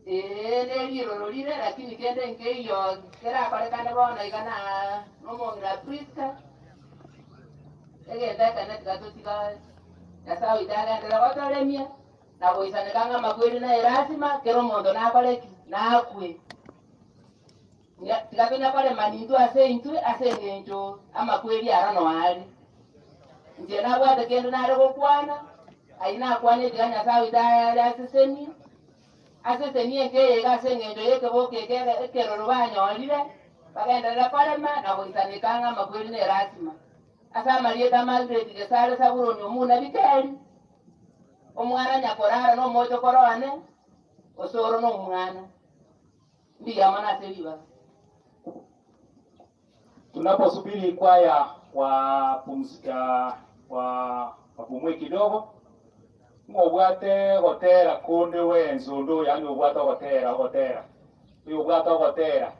neriroro rire lakini kende nkeiyo kerakorekane bono iga na nomong'ina Priska egento ekene tiga totiga Nyasaye oito agenderere gotoremia na goisaneka ng'a amakweri na erasima kero omonto nakore ki? Nakwe. Tiga tonyakorema nintwe ase intwe ase eng'encho amakweri aro noare. Inche nabwate kende nare gokwana ayi nakwane tiga Nyasaye oito are asesenie asesenie nkeye iga ase eng'encho ya ekeboka eke ekeroro banyorire bagenderera korema na goisaneka ng'a amakweri na erasima. Ase amarieta Margaret Gesare Saburoni omuna bikeri omwana nyakorara na omochokoro one Osoro na omwana. Mbuya mono ase ribaga. Tunaposubiri kwaya wapumue kidogo ng'obwate gotera konde wenzondo yani obwate gotera gotera oyo obwate gotera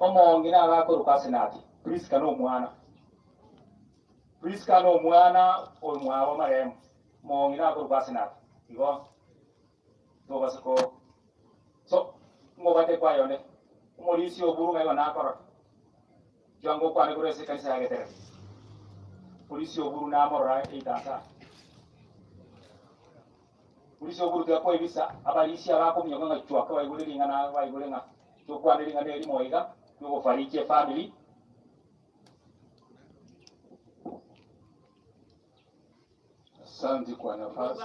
omong'ina agakoruka Asenati Priska no omwana Priska no omwana omwabo marehemu omong'ina agakoruka Asenati igo tobasiko so ng'obwate kwayone omorisi oburu ng'aigo nakora jwango kwane kure ase ekanisa ya Getere polisi oburu namorora eitansa polisi oburu tigakoebisa abarisi abakominyoka ng'a chwaka baigure ring'ana baigure ng'a chokwane ring'ana erimo iga yogofariki efamily. Asante kwa nafasi.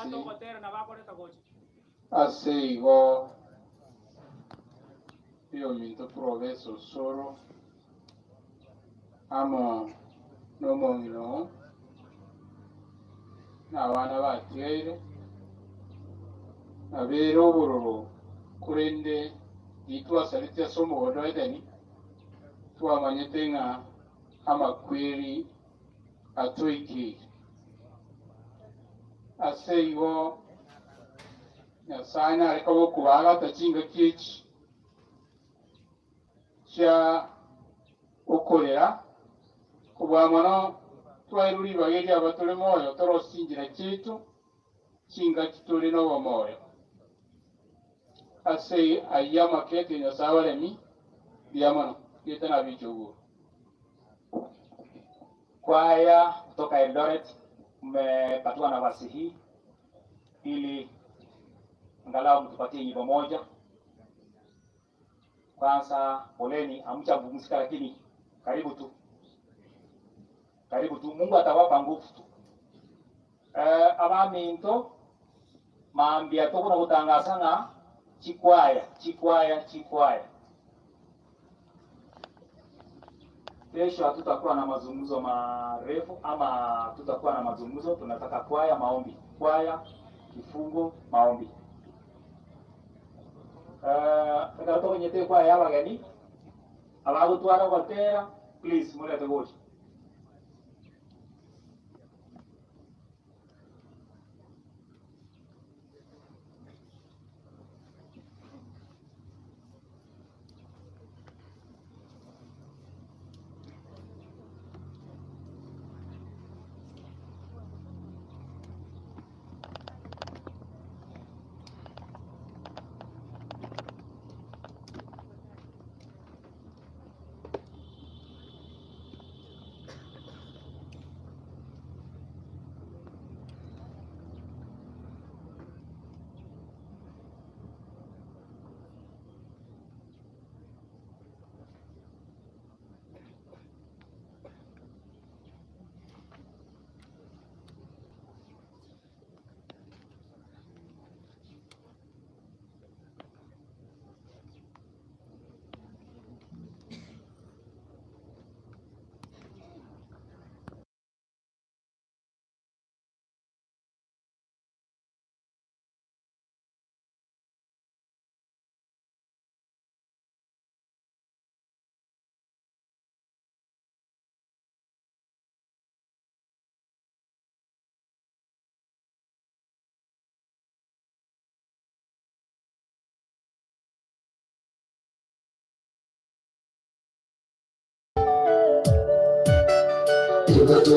Ase igo iyo minto Profesa Osoro amo nomong'ino na abana batigaire nabere obororo korende gitwasalete ase omogondo Edeni twamanyete ng'a amakweri atoikire. Ase igo Nyasaye nareka gokobagata chingaki echi chia okorera kobua mono twairwe ribaga eriaba tore moyo torosingira chitu chingaki tore nobomoyo. Ase ayia amakete Nyasaye abaremi mbuya mono gete nabicha obwo. Kwaya kutoka Eldoret mmepatiwa nafasi hii ili angalau mtupatie nyimbo moja. Kwanza poleni, hamjapumzika lakini karibu tu. Karibu tu, Mungu atawapa nguvu tu. Abaminto maambia tokuna kutangaza ng'a chikwaya chikwaya chikwaya. Kesho hatutakuwa na mazungumzo marefu ama tutakuwa na mazungumzo, tunataka kwaya maombi, kwaya kifungo maombi. Ekero tokonyete kwaya ya abageni abagotwara gotera, please murete gocha.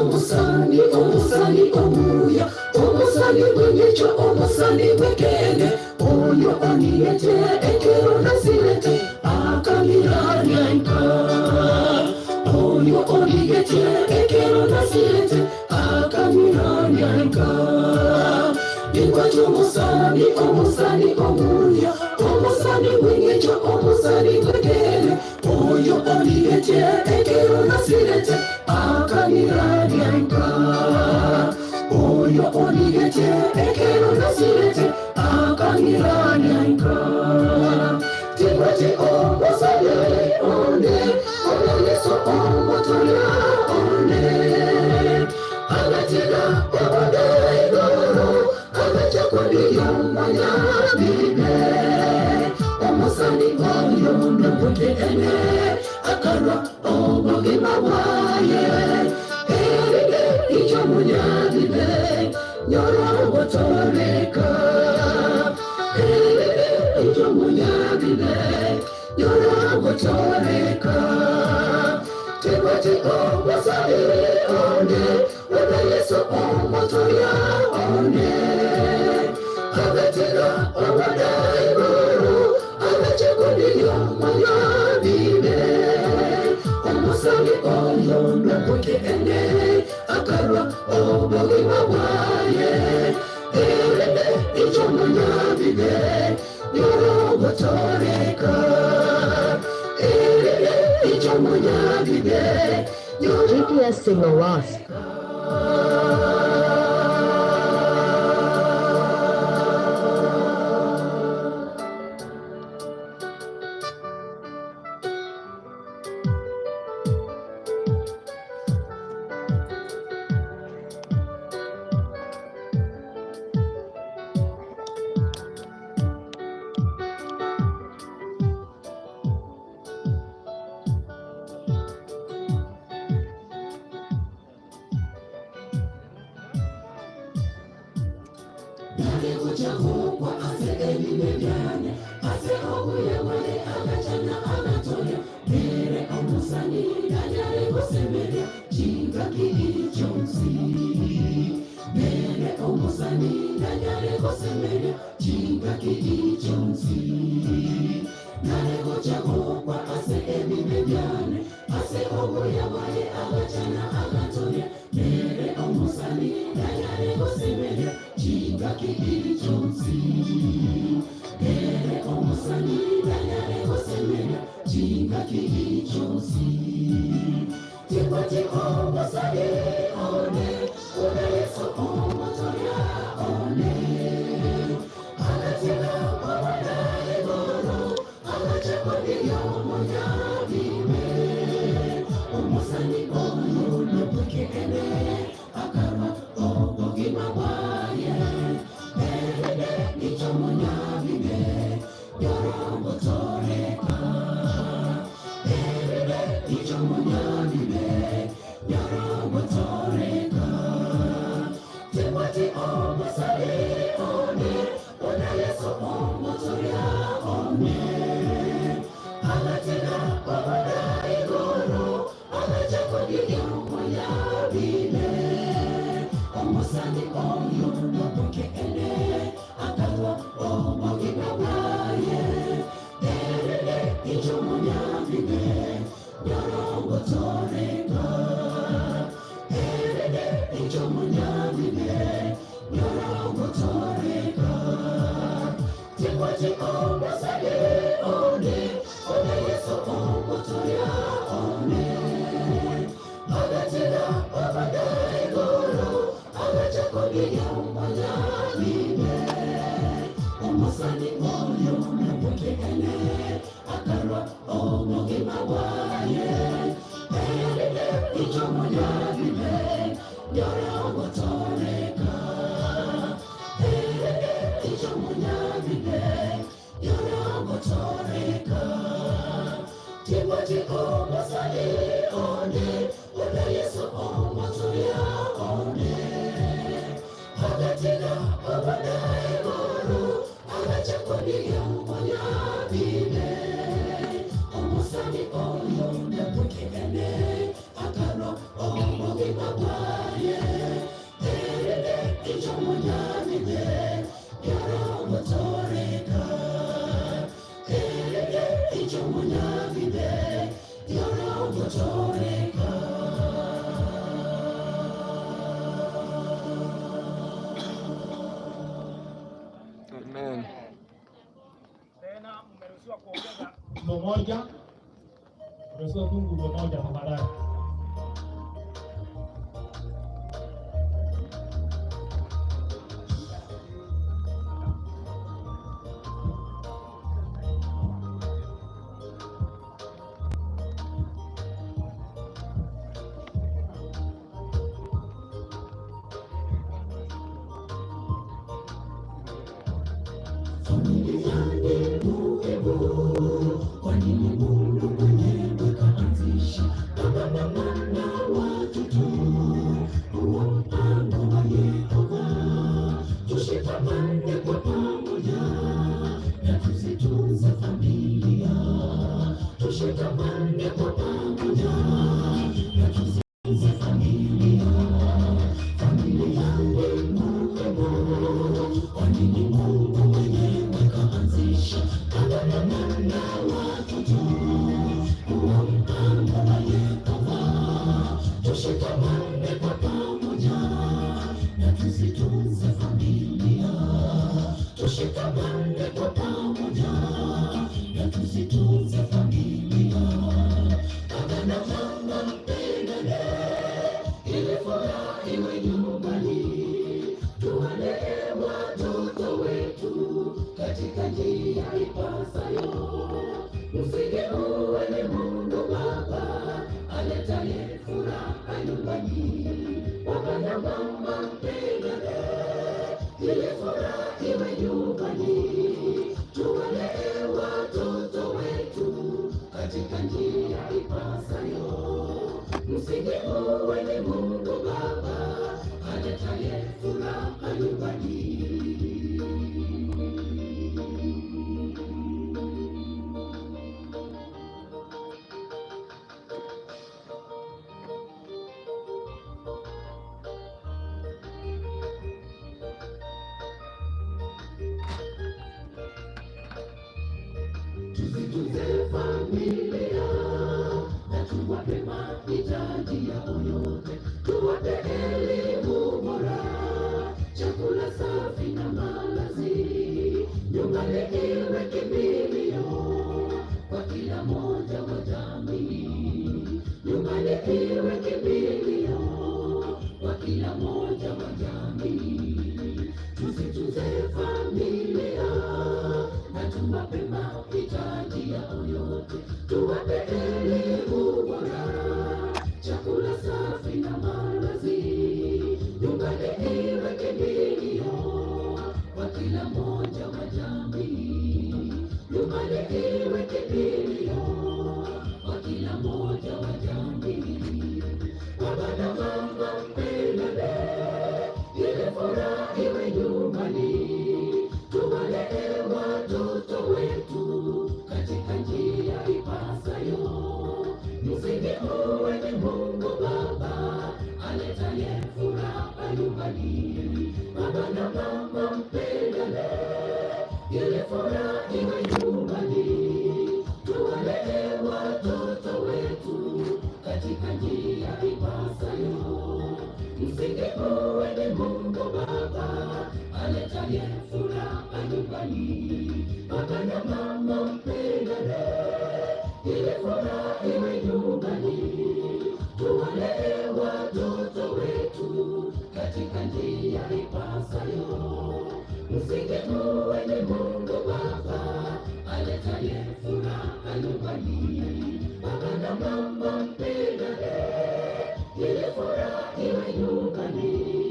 Omusani, omusani omuya, omusani mwenyecho, omusani wekene, oyo oniete, ekero nasirete, akamiranya. Oyo oniete, ekero nasirete, akamiranya. Ingwacho omusani, omusani omuya, omusani mwenyecho, omusani wekene, oyo oniete, ekero nasirete, akamiranya. Oyo onigete ekero nasirete akamiranya. Tingwete omusani one, ono Yesu omutoria one. Agatiga obodaigoro, agachakondiyo manyabine. Omusani oyo ndobuke ene, akarwa obogima bwaye. Erige icho munyabine, nyora ogotoreka. Erige icho munyabine, nyora ogotoreka. Tingwete omusani one, wena Yesu omutoria one. Agatiga obodaigoro, agachakondiyo manyabine. Omusani oyo ndobuke ene, akarwa obogima bwaye. Erende icho munyabine, nyora ogotoreka. Erende icho munyabine, nyora GPS signal lost. Obada igoro agachakogiyomoyabine omusani oyo nobuke ene akalwa obugima bwaye erere ichomunyabine nyorogotoreka erere ichomunyabine nyorogotoreka tingwaji omusani one one Yesu omutoya one agatera obadaigoro agachakogiyomoyabine omusani oyo nabukekene akarwa obugima bwaye erere ichomunyabine nyorogotoreka erere ichomunyabine nyorogotoreka tingwaji omusani one one Yesu omutoya one agatera obadaigoro agachakogiyomoyabine omusani oyo nabukekene akarwa obugima bwaye erere ichomunyabine nyorogotoreka erere ichomunyabine nyorogotoreka. Amen. Tena mmeruhusiwa kuongeza Nguo moja, umeruhusiwa tu nguo moja tafadhali. Familia ni muhimu, kwa nini Mungu mwenyewe kaanzisha baba, mama na watoto? Huo mpango wa Yehova, tushikamane kwa pamoja na tuzitunze familia, tushikamane kwa pamoja na tuzitunze familia. Familia ni muhimu, kwa nini Mungu mwenyewe kaanzisha baba, mama na watoto? Huo mpango wa Yehova, tushikamane kwa pamoja na tuzitunze familia, tushikamane kwa pamoja na tuzitunze familia. Baba na mama mpendane, ili furaha iwe nyumbani, tuwalee watoto wetu katika njia ipasayo. Msingi uwe ni Mungu Baba aletaye furaha nyumbani. Baba na mama mpendane, ili furaha iwe nyumbani, tuwalee watoto wetu katika njia ipasayo. Msingi uwe ni Mungu Baba aletaye furaha nyumbani. Tuzitunze familia na tuwape mahitaji yao yote, tuwape elimu bora, chakula safi na malazi, nyumbani iwe kimbilio kwa kila mmoja wa jamii, nyumbani iwe kimbilio kwa kila mmoja wa jamii. Tuzitunze familia na tuwape mahitaji yao yote, tuwape elimu bora, chakula safi na malazi, nyumbani iwe kimbilio kwa kila mmoja wa jamii, nyumbani iwe kimbilio kwa kila mmoja wa jamii. Baba na mama mpendane, ili furaha iwe nyumbani, tuwalee watoto wetu katika njia ipasayo. aletaye furaha nyumbani. Baba na mama mpendane, ili furaha iwe nyumbani. Tuwalee watoto wetu katika njia ipasayo. Msingi uwe ni Mungu Baba aletaye furaha nyumbani. Baba na mama mpendane, ili furaha iwe nyumbani.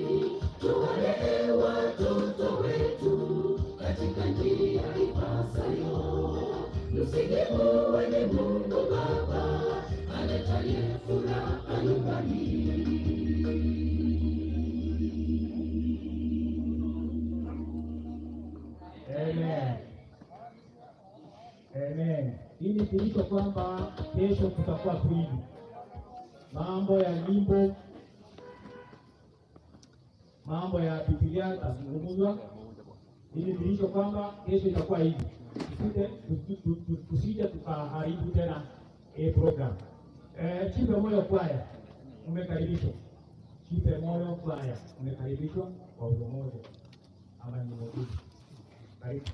Tuwalee watoto wetu katika njia ipasayo. Msingi uwe ni Mungu Baba aletaye furaha nyumbani. Amen. Amen. Hii ni thibitisho kwamba kesho kutakuwa tu hivi. Mambo ya nyimbo, mambo ya Biblia itazungumzwa. Hii ni thibitisho kwamba kesho itakuwa hivi. Tusije tukaharibu tena program. Chipe Moyo Kwaya umekaribishwa. Chipe Moyo Kwaya umekaribishwa kwa umoja ama nyimbo mbili. Karibu.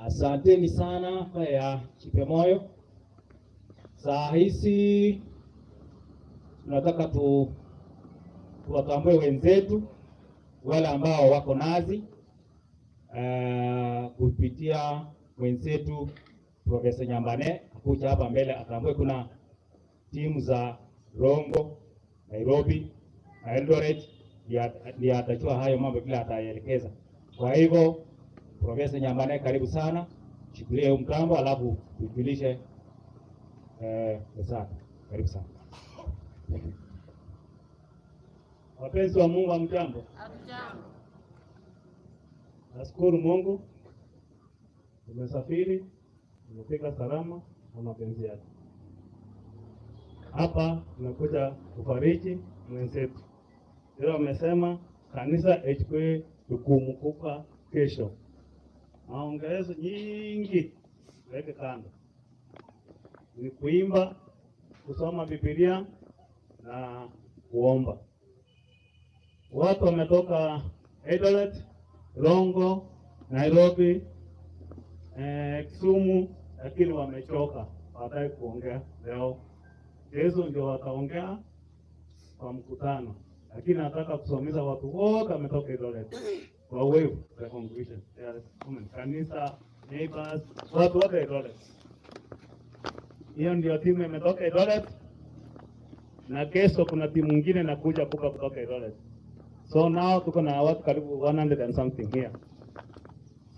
Asanteni sana kwa ya Chipemoyo. Saa hizi tunataka tuwatambue wenzetu wale ambao wako nazi kupitia mwenzetu Profesa Nyambane akuja hapa mbele atambue kuna timu za Rongo, Nairobi na Eldoret, ndiye atajua hayo mambo vile ataelekeza. Kwa hivyo Profesa Nyambane, karibu sana, shikilie huu mtambo alafu ujulishe wenzako. Karibu sana. Wapenzi wa Mungu, hamjambo? Nashukuru Mungu tumesafiri, tumefika salama na mapenzi yake. Hapa tumekuja kufariji mwenzetu. Leo amesema kanisa ichukue jukumu kubwa kesho. Maongezo nyingi weke kando, ni kuimba, kusoma Biblia na kuomba. Watu wametoka Eldoret, Rongo, Nairobi, Kisumu, lakini wamechoka, hawataki kuongea leo. Yesu ndio wataongea kwa mkutano, lakini nataka kusomeza watu wote wametoka Eldoret kwa wave the congregation, kanisa, neighbors, watu wote Eldoret. Hiyo ndio timu imetoka Eldoret, na kesho kuna timu nyingine inakuja kupa kutoka Eldoret. So now tuko na watu karibu 100 and something here.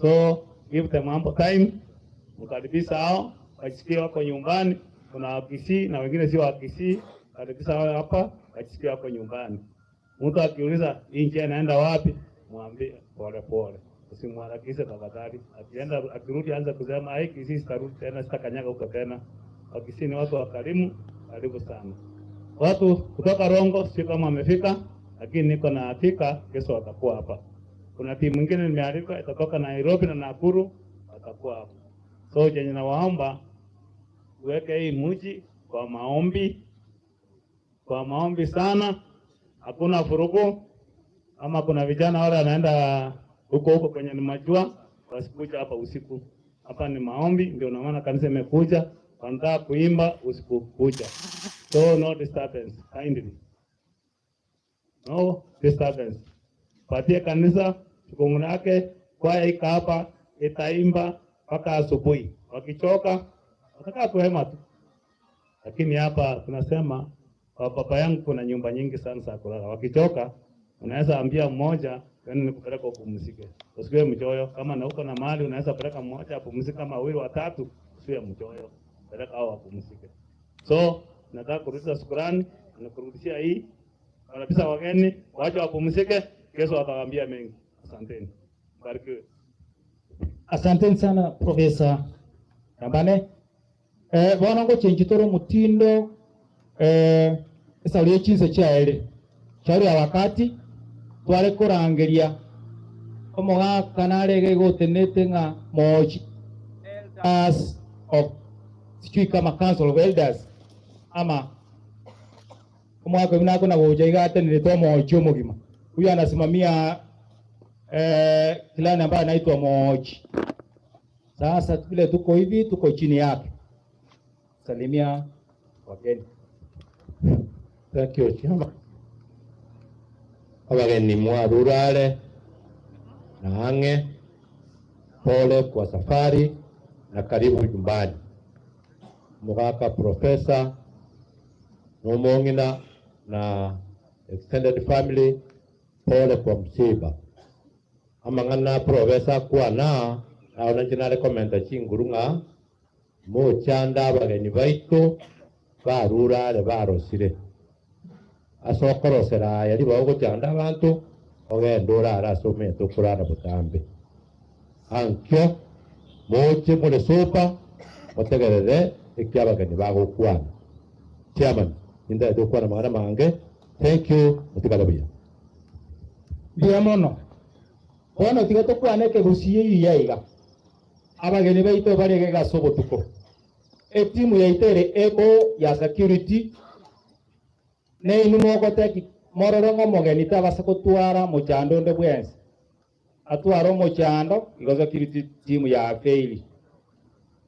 So give them ample time, mkaribisha hao wajisikie wako nyumbani. Kuna Wakisii na wengine sio Wakisii, karibisha hao hapa wajisikie wako nyumbani. Mtu akiuliza hii njia inaenda wapi, mwambie pole pole, Usimharakishe tafadhali. Akienda akirudi anza kusema ai, Kisii sitarudi tena, sitakanyaga huko tena. Wakisii ni watu wakarimu, karibu sana. Watu kutoka Rongo sio kama wamefika, lakini niko na hakika kesho watakuwa hapa. Kuna timu nyingine nimealika itatoka Nairobi na Nakuru, watakuwa hapa. So chenye nawaomba uweke hii mji kwa maombi sana, hakuna furugu. Ama kuna vijana wale wanaenda huko huko kwenye ni majua, wasikuja hapa usiku. Hapa ni maombi, ndio maana kanisa imekuja, wanataka kuimba usiku kucha. So no disturbance, kindly. No disturbance. Patie kanisa jukumu lake, kwaya iko hapa itaimba mpaka asubuhi. Wakichoka watakaa kuhema tu, lakini hapa tunasema kwa baba yangu kuna nyumba nyingi sana za kulala. Wakichoka unaweza ambia mmoja yaani nikupeleka upumzike, usiwe mchoyo. Kama na uko na mali unaweza peleka mmoja apumzike, kama wawili watatu, usiwe mchoyo, peleka hao wapumzike. So nataka kurudisha shukrani na kurudishia hii kabisa wageni, wache wapumzike, kesho watawaambia mengi. Asanteni, barikiwe. Asanteni sana Profesa Rambane. Bono ngochenji toro mutindo esauri echinse chiaere chiari ya wakati tware kurangeria omogaka narege gotenete ng'a mochi elders of sijui kama council of elders ama omwaka oyu nakona gocha iga atenerete omochi omogima. Huyu anasimamia kilani ambaye anaitwa Mochi. Sasa vile tuko hivi, tuko chini yake. Salimia wageni. Thank you, Chairman. Abageni mwarurare na ange, pole kwa safari na karibu nyumbani. Mugaka Profesa Nomongina na extended family, pole kwa msiba. Amang'ana Profesa kwana aona nje commenta chinguru ng'a mochanda abageni baitu barurare barosire asokorosera yari bagochanda abantu ogenda orara ase omanyete okorara botambe ankio moche more sopa motegerere eki abageni bagokwana. Chairman, indaete okwana mang'ana mange. Thank you, motigare buya. Mbuya mono. Bono tiga tokwane ekegusie iya iga abageni baito barege gase obotuko etimu yaito ere ebo ya security neinu mogoteki mororo ng'a omogeni tabasa gotwara mochando onde bwensi atwara omochando igo security team ya faili.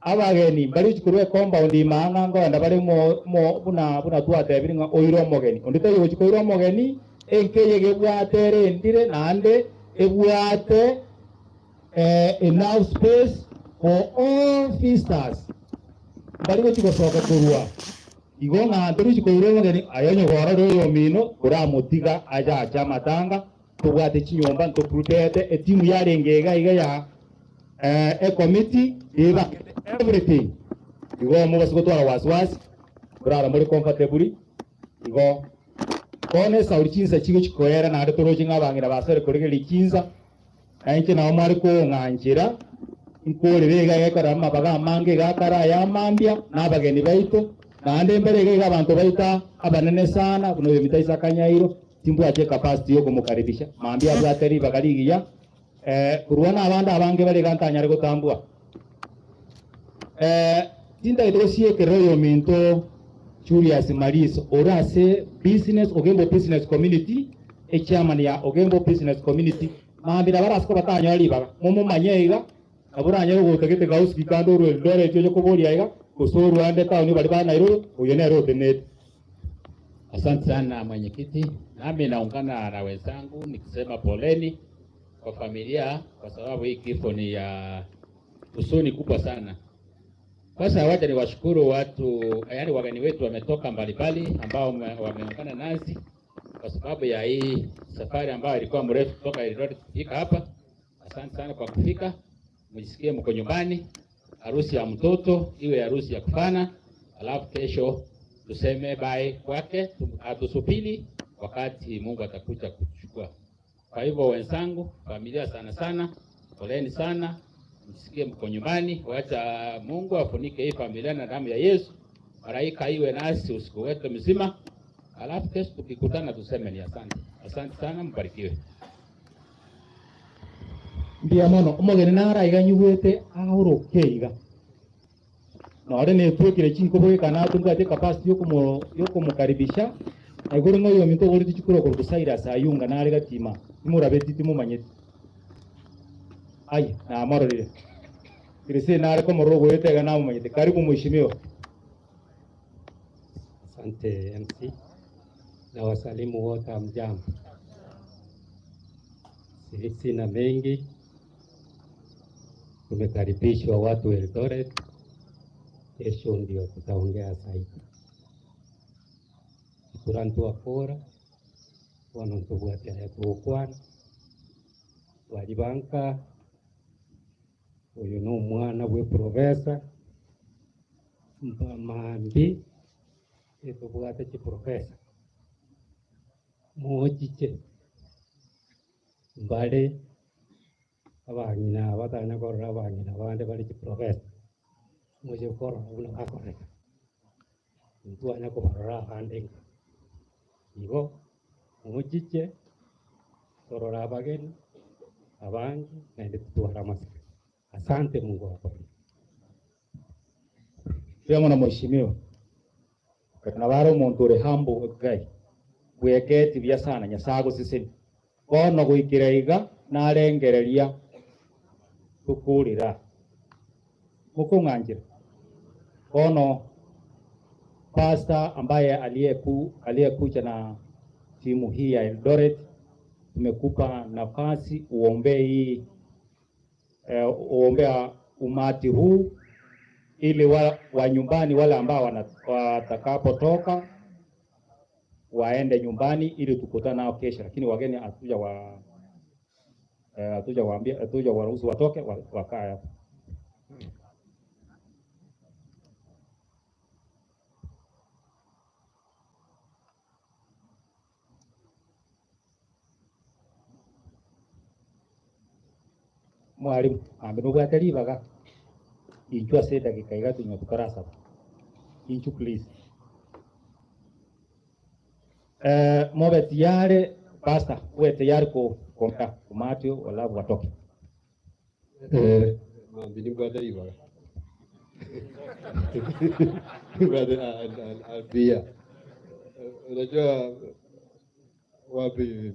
Abageni bari chikorwa ecompound imang'a ngoenda bare mo buna buna twatebire ng'a oire omogeni onde taiyo gochi koira omogeni enkeye gebwate ere endire naende ebwate enough space for all visitors bari gochi gosoka korwa igo ng'a tori chikoira omogeni ayo nyogora oyo omino oramotiga aja acha amatanga tobwate chinyomba ntoprepare etimu yarenge iga iga ya e committee iba everything igo mubasi gotwara wasiwasi orara muri comfortably igo kone sauri chinsa chigo chikoera naende toroche ng'a abang'ina basere koregeria chinsa nainche nabo mwari kong'anchera nkorere iga gekora amabaga amange iga akara aya amambia na abageni baito naende mbere iga iga abanto baita abanene sana buna oyo mitaisa akanyairo timbwache capacity yokomokaribisha mambia abwate ribaga rigiya korwa na abande abange bare iga ntanyare gotambua tintagete gosiekerera oyo ominto Julius Mariso orase business Ogembo business community echairman ya Ogembo business community mambira barasiko batanyora ribaga mumumanye iga aburanyare gotagete gausi kando orwe Eldoret oyo koboria iga gose orwande town bari ba Nairobi oyo nere otenete. Asante sana mwenyekiti, nami naungana na wenzangu nikisema poleni kwa familia, kwa sababu hii kifo ni ya huzuni kubwa sana. Kwanza wacha niwashukuru watu, yaani wageni wetu wametoka mbalimbali ambao wameungana nasi kwa sababu ya hii safari ambayo ilikuwa mrefu kutoka Eldoret kufika hapa. Asante sana kwa kufika, mjisikie mko nyumbani. Harusi ya mtoto iwe harusi ya kufana, alafu kesho tuseme bye kwake, atusubiri wakati Mungu atakuja kuchukua. Kwa hivyo wenzangu, familia sana sana, Poleni sana, msikie mko nyumbani. Wacha Mungu afunike hii familia na damu ya Yesu, malaika iwe nasi usiku wetu mzima, alafu kesho tukikutana tuseme ni asante. Asante sana, mbarikiwe. Mbia mono omogeni naraiga nyigwete aoroke iga nore netwekire chinkobo kana tumbwate capacity yokomokaribisha na igoro ng'o yominto ogoreti chikura korwa Cyrus Ayunga nare gatima timorabeti timomanyeti ai namororire kirisi nare komorora ogoete iga namomanyete. Karibu mheshimiwa. Asante MC na wasalimu wote, hamjambo. Sina mengi, tumekaribishwa watu Eldoret, kesho ndio tutaongea zaidi. Turantu wakora wanontobwatia tukwana walibanka uyu ni omwana bwe profesa mambi etobwate chiprofesa mochiche mbale abang'ina abatanya korora abang'ina abande bari chiprofesa moche korora buna bakoreka ntwanya kobarora abande nka igo mochiche torora abageni abangi naende tutwara amasika. Asante, Mungu awabariki. Mbia mono mheshimiwa na bare omonto ore humble gai bweketi buya sana Nyasaye agoseseni bono goikera iga narengereria tukurira mukung'anjira bono pastor ambaye aliyekuja na timu hii ya Eldoret, tumekupa nafasi uombee hii uombea umati huu ili wa nyumbani wale ambao watakapotoka waende nyumbani ili tukutane nao kesho, lakini wageni hatuja waambia, hatuja waruhusu watoke, wakae hapo. Mwalimu ambe nobwate ribaga inchu ase edagika iga tunywa tukarasaba inchu please. Mobe tayari pastor, uwe tayari kuongea umati wala watoke. Mambi nibwate ribaga Brother, I'll. Unajua wapi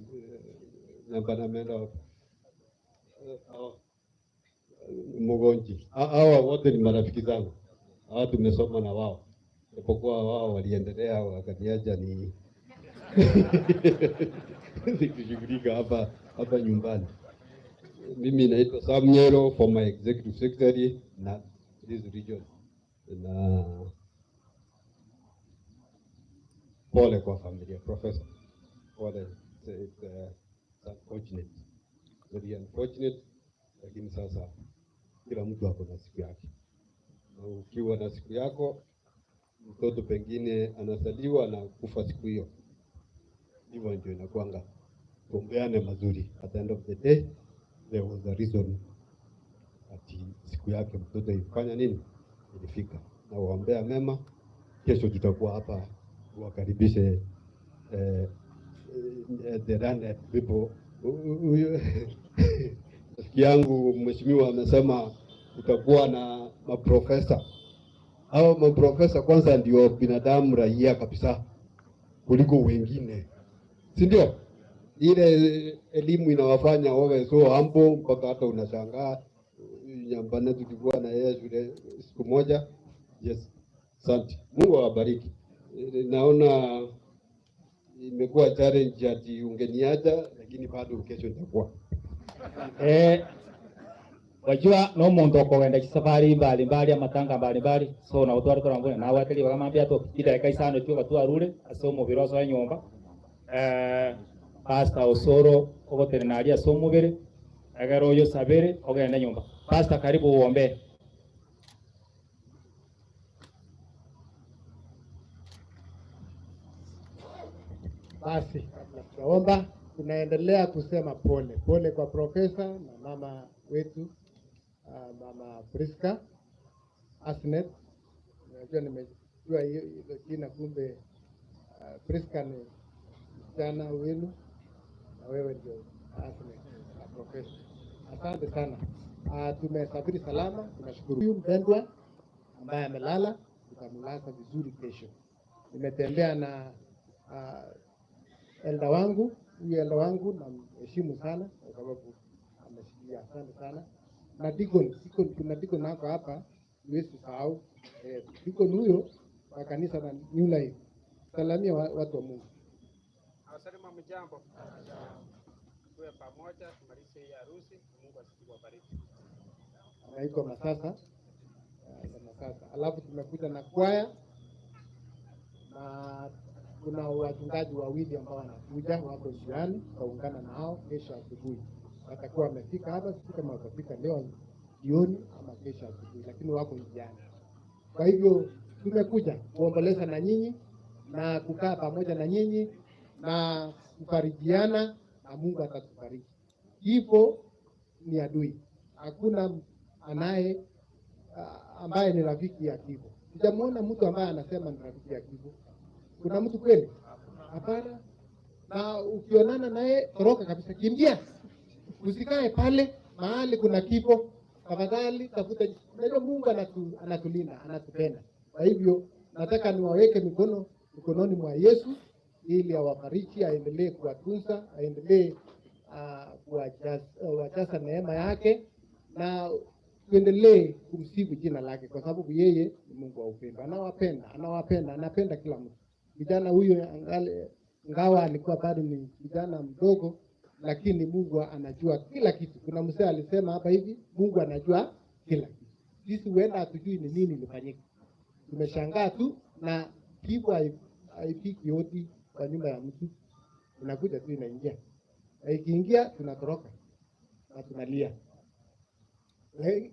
namba nameenda wapi? Mgonji. Hawa wote ni marafiki zangu, hawa tumesoma na wao, japokuwa wao waliendelea wakaniacha ni nikishughulika hapa nyumbani. Mimi naitwa Sam Nyero, former executive secretary na this region, na pole kwa familia professor, pole. It's unfortunate, very unfortunate, lakini sasa kila mtu ako na siku yake, na ukiwa na siku yako, mtoto pengine anazaliwa na kufa siku hiyo, hivyo ndio inakuanga. Tuombeane mazuri. At the end of the day there was a reason ati siku yake mtoto ilifanya nini, ilifika. Na waombea mema. Kesho tutakuwa hapa wakaribishe the learned people. Rafiki yangu mheshimiwa amesema utakuwa na maprofesa. Hao maprofesa kwanza ndio binadamu raia kabisa kuliko wengine, si ndio? Ile elimu inawafanya wawe so humble mpaka hata unashangaa. Nyambane tulikuwa na yeye shule siku moja. Yes, asante. Mungu awabariki. Naona imekuwa challenge ati ungeniacha, lakini bado kesho nitakuwa. Wajua no muntu okogenda chisafari mbalimbali amatanga mbalimbali so na utware korambuna nawe atari bakamambia to idagika isano tu batwarure ase omobere osoe nyomba. Pastor Osoro ogotenena aria ase omobere egere oyo sabere ogende nyomba. Pastor, karibu uombe. Basi kabla tunaomba, tunaendelea kusema pole pole kwa profesa na mama wetu Mama Priska Asnet. Najua nimejua hiyo jina, kumbe Priska ni msichana wenu na wewe ndio Asnet na profesa. Asante sana. Tumesafiri salama, tunashukuru. Huyu mpendwa ambaye amelala, tutamlaza vizuri kesho. Nimetembea na elda wangu, huyu elda wangu namheshimu sana kwa sababu ameshikilia. Asante sana. Na deacon, kuna deacon hako hapa, huwezi sahau. Deacon huyo wa kanisa la New Life. Salamia watu wa Mungu. Nawasalimu mjambo. Tuwe pamoja tumalize hii harusi. Mungu azidi kuwabariki. Anaitwa Masasa. Masasa. Alafu tumekuja na kwaya na kuna wachungaji wawili ambao wanakuja, wako njiani, tutaungana na hao kesho asubuhi. Watakuwa wamefika hapa, sijui kama watafika leo jioni ama kesho asubuhi, lakini wako njiani. Kwa hivyo tumekuja kuomboleza na nyinyi na kukaa pamoja na nyinyi na kufarijiana, na Mungu atatufariji. Kifo ni adui, hakuna anaye ambaye ni rafiki ya kifo. Sijamuona mtu ambaye anasema ni rafiki ya kifo. Kuna mtu kweli? Hapana. Na ukionana naye toroka kabisa, kimbia, usikae pale mahali kuna kifo. Tafadhali tafuta. Unajua Mungu anatulinda, anatupenda. Kwa hivyo nataka niwaweke mikono mikononi mwa Yesu ili awafariji, aendelee kuwatunza, aendelee kuwajaza neema yake, na tuendelee kumsifu jina lake, kwa sababu yeye ni Mungu wa upendo. Anawapenda, anawapenda, anapenda kila mtu. Kijana huyo ingawa alikuwa bado ni kijana mdogo, lakini Mungu anajua kila kitu. Kuna mzee alisema hapa hivi, Mungu anajua kila kitu. Sisi huenda hatujui ni nini ilifanyika, tumeshangaa tu, na kifo haifiki hodi kwa nyumba ya mtu, inakuja tu inaingia, na ikiingia tunatoroka na tunalia.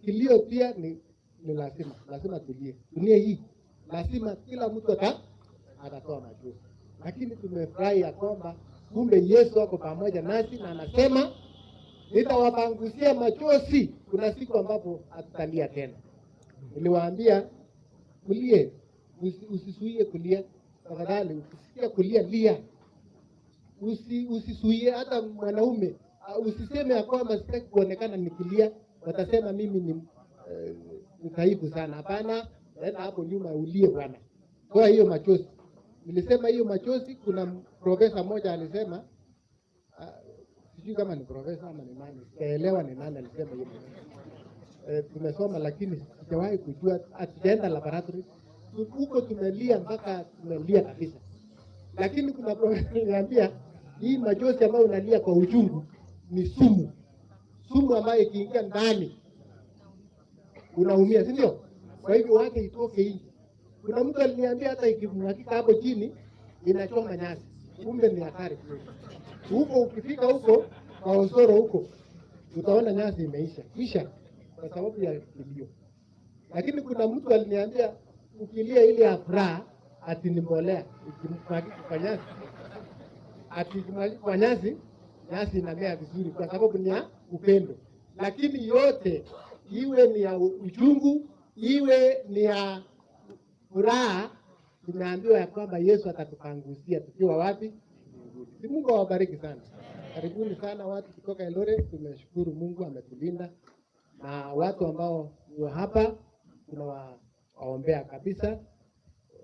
Kilio pia ni lazima, lazima tulie. Dunia hii lazima kila mtu atatoa machozi, lakini tumefurahi ya kwamba kumbe Yesu ako pamoja nasi na anasema nitawapangusia machozi. Kuna siku ambapo hatutalia tena. Niliwaambia kulie, usisuie kulia tafadhali. Ukisikia kulia lia, usisuie. Hata mwanaume usiseme ya kwamba sitaki kuonekana nikilia, watasema mimi ni dhaifu sana. Hapana, enda hapo nyuma ulie bwana, toa hiyo machozi. Nilisema hiyo machozi. Kuna profesa mmoja alisema, sijui kama ni profesa ama ni nani, sijaelewa ni nani alisema hiyo. Tumesoma lakini sijawahi kujua, hatujaenda laboratory huko, tumelia mpaka tumelia kabisa. Lakini kuna profesa aliniambia hii machozi ambayo unalia kwa uchungu ni sumu, sumu ambayo ikiingia ndani unaumia, si ndio? Kwa hivyo wache itoke nje. Kuna mtu aliniambia hata ikimwagika hapo chini inachoma nyasi, kumbe ni hatari huko. Ukifika huko kwa Osoro huko utaona nyasi imeisha kisha kwa sababu ya kilio. Lakini kuna mtu aliniambia ukilia ile ya furaha ati ni mbolea, ikimwagika kwa nyasi, ati ikimwagika kwa nyasi, nyasi inamea vizuri kwa sababu ni ya upendo. Lakini yote iwe ni ya uchungu, iwe ni ya furaha, tumeambiwa ya kwamba Yesu atatupangusia tukiwa wapi? Mbinguni. Si Mungu awabariki sana. Karibuni sana watu kutoka Eldoret. Tumeshukuru Mungu ametulinda, na watu ambao wa hapa tunawaombea kabisa,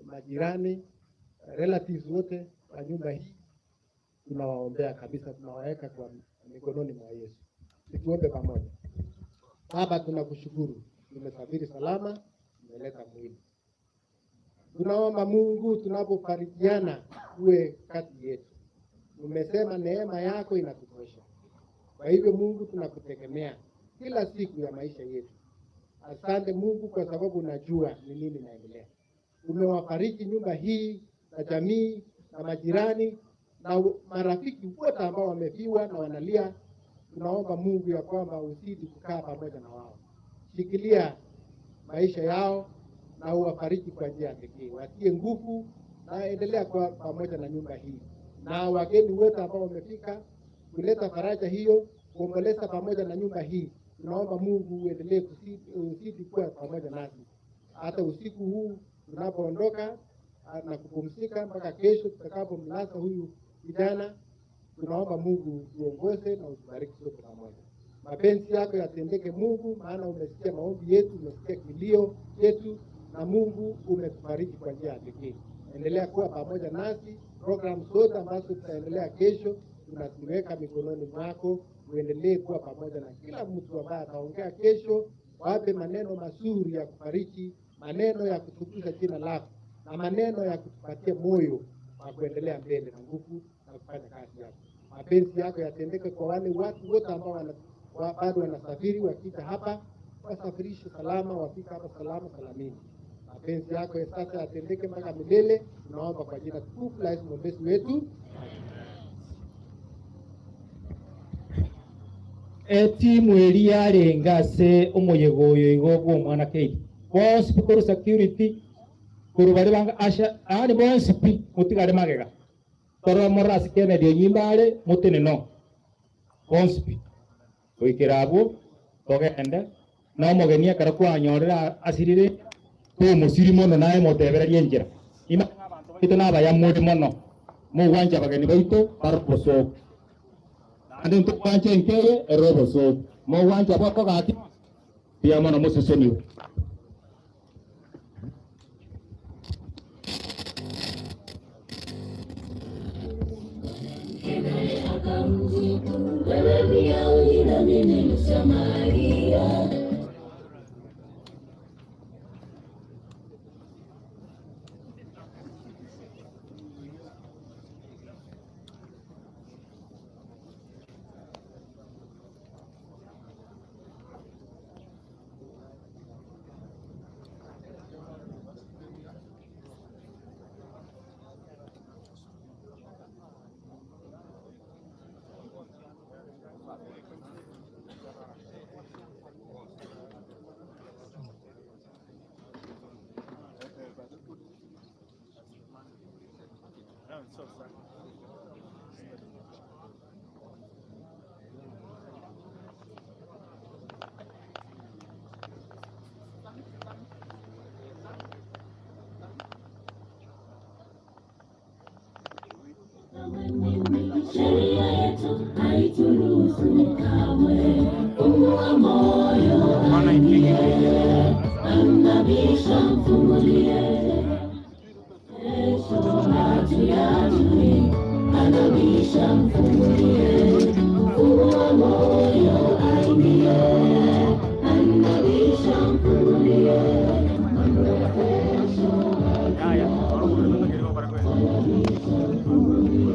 majirani, relatives wote wa nyumba hii tunawaombea kabisa, tunawaweka kwa mikononi mwa Yesu. Tuombe pamoja. Baba, tunakushukuru, tumesafiri salama, tumeleta mwili. Tunaomba Mungu, tunapofarijiana uwe kati yetu. Umesema neema yako inatutosha. Kwa hivyo Mungu, tunakutegemea kila siku ya maisha yetu. Asante Mungu kwa sababu unajua ni nini inaendelea. Umewafariji nyumba hii na jamii na majirani na marafiki wote ambao wamefiwa na wanalia. Tunaomba Mungu ya kwamba uzidi kukaa pamoja na wao, shikilia maisha yao na uwafariji kwa njia ya pekee, watie nguvu na endelea kwa pamoja na nyumba hii na wageni wote ambao wamefika kuleta faraja hiyo, kuomboleza pamoja na nyumba hii. Tunaomba Mungu uendelee uzidi kuwa pamoja nasi hata usiku huu tunapoondoka na kupumzika mpaka kesho tutakapomlaza huyu kijana. Tunaomba Mungu uongoze na utubariki sote pamoja. Mapenzi yako yatendeke Mungu, maana umesikia maombi yetu, umesikia kilio chetu, na Mungu umetubariki kwa njia ya pekee. Endelea kuwa pamoja nasi. Program zote ambazo tutaendelea kesho tunaziweka mikononi mwako. Uendelee kuwa pamoja na kila mtu ambaye ataongea kesho, wape maneno mazuri ya kufariji, maneno ya kutukuza jina lako na maneno ya kutupatia moyo wa kuendelea mbele na nguvu na kufanya kazi yako. Mapenzi yako yatendeke kwa wale watu wote ambao bado wanasafiri, wakija hapa wasafirishe salama, wafika hapa salama salamini. Mapenzi yako ya sasa yatendeke mpaka milele. Tunaomba kwa jina tukufu la Yesu mwombezi wetu. Etimu eri yarenga ase omoyego oyo igo bwa omwana Kate bonsi pi koru security koru bari banga asha ani bonsi pi mutigare magega toro morasi Kennedy onyimba are mutene no bonsi pi goikera abwo togende na omogeni ekero kwanyorera asirire tomusiri mono naye motebererie enchera ima abanto baito nabaya more mono mogwancha abageni baito barobosoku ande ntukwancha enkeye erobosoku mogwancha bwakogaki pia mono moseseniwe. Akamjibu, wewe Myahudi na mimi Msamaria. Sheria yetu haituruhusu kamwe. Fungua moyo aingie, anabisha mfungulie. Kesho hatuyajui, anabisha mfungulie. Fungua moyo aingie, anabisha mfungulie. Mambo ya kesho hatuyajui, anabisha mfungulie.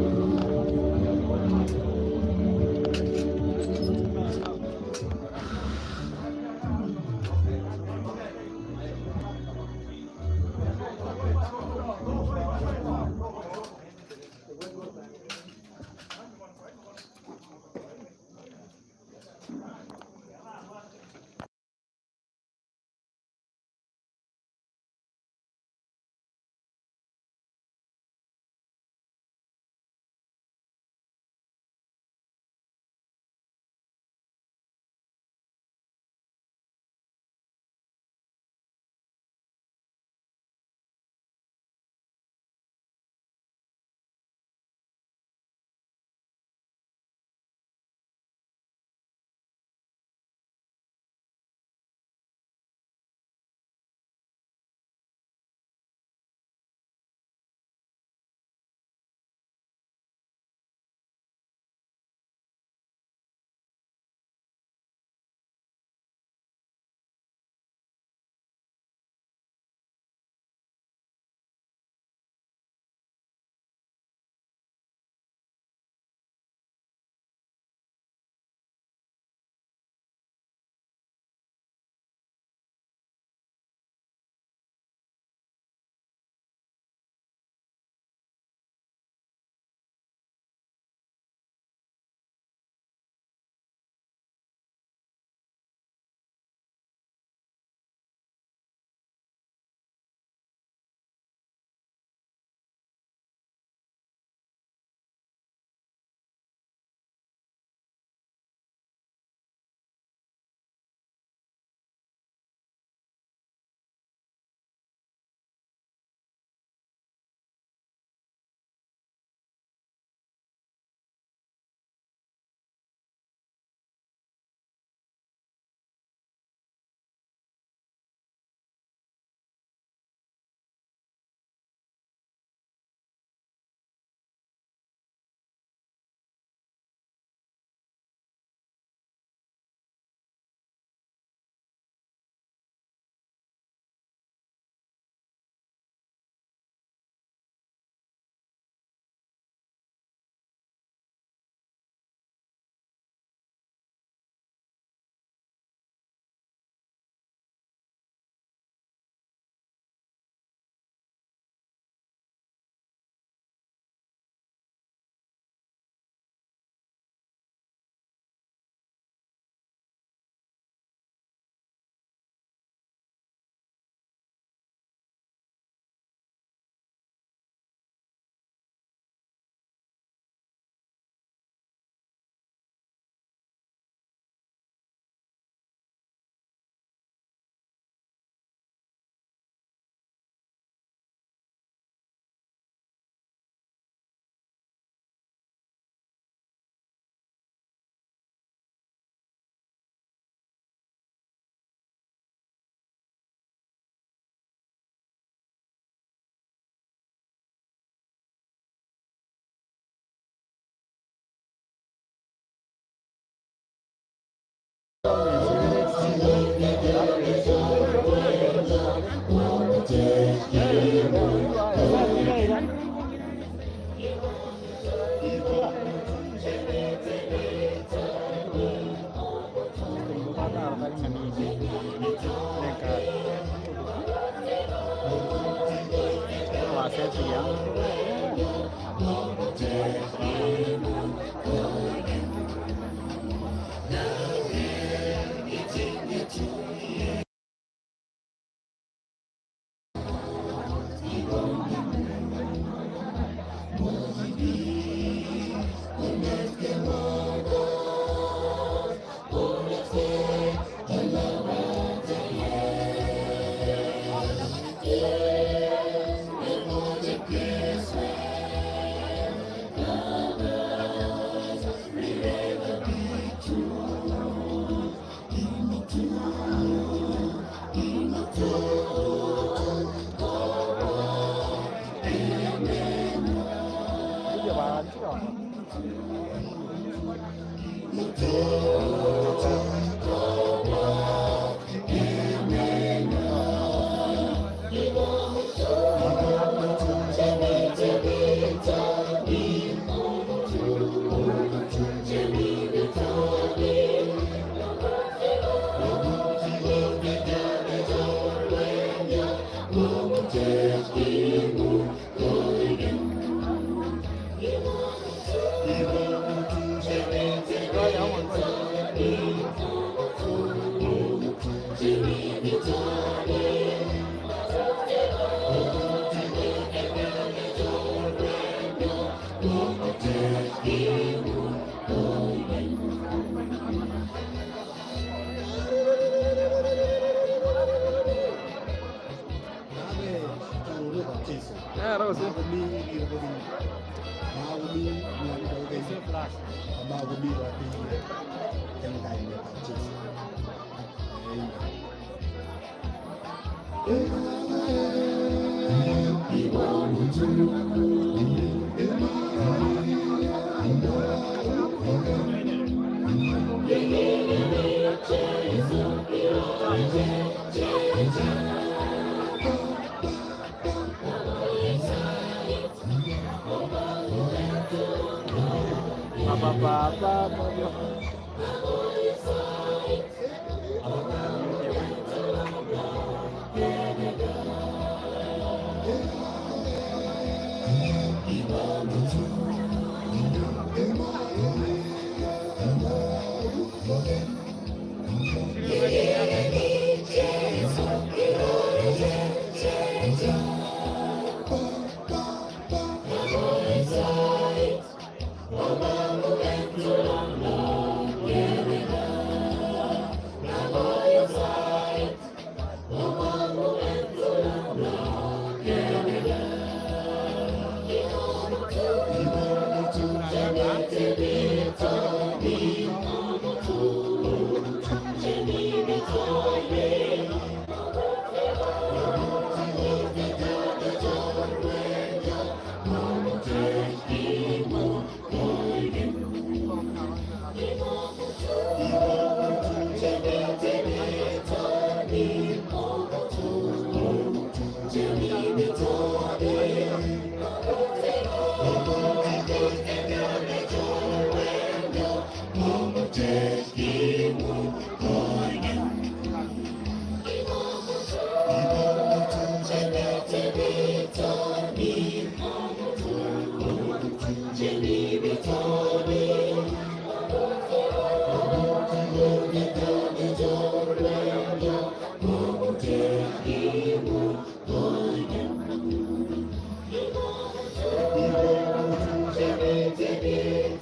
Thank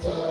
you.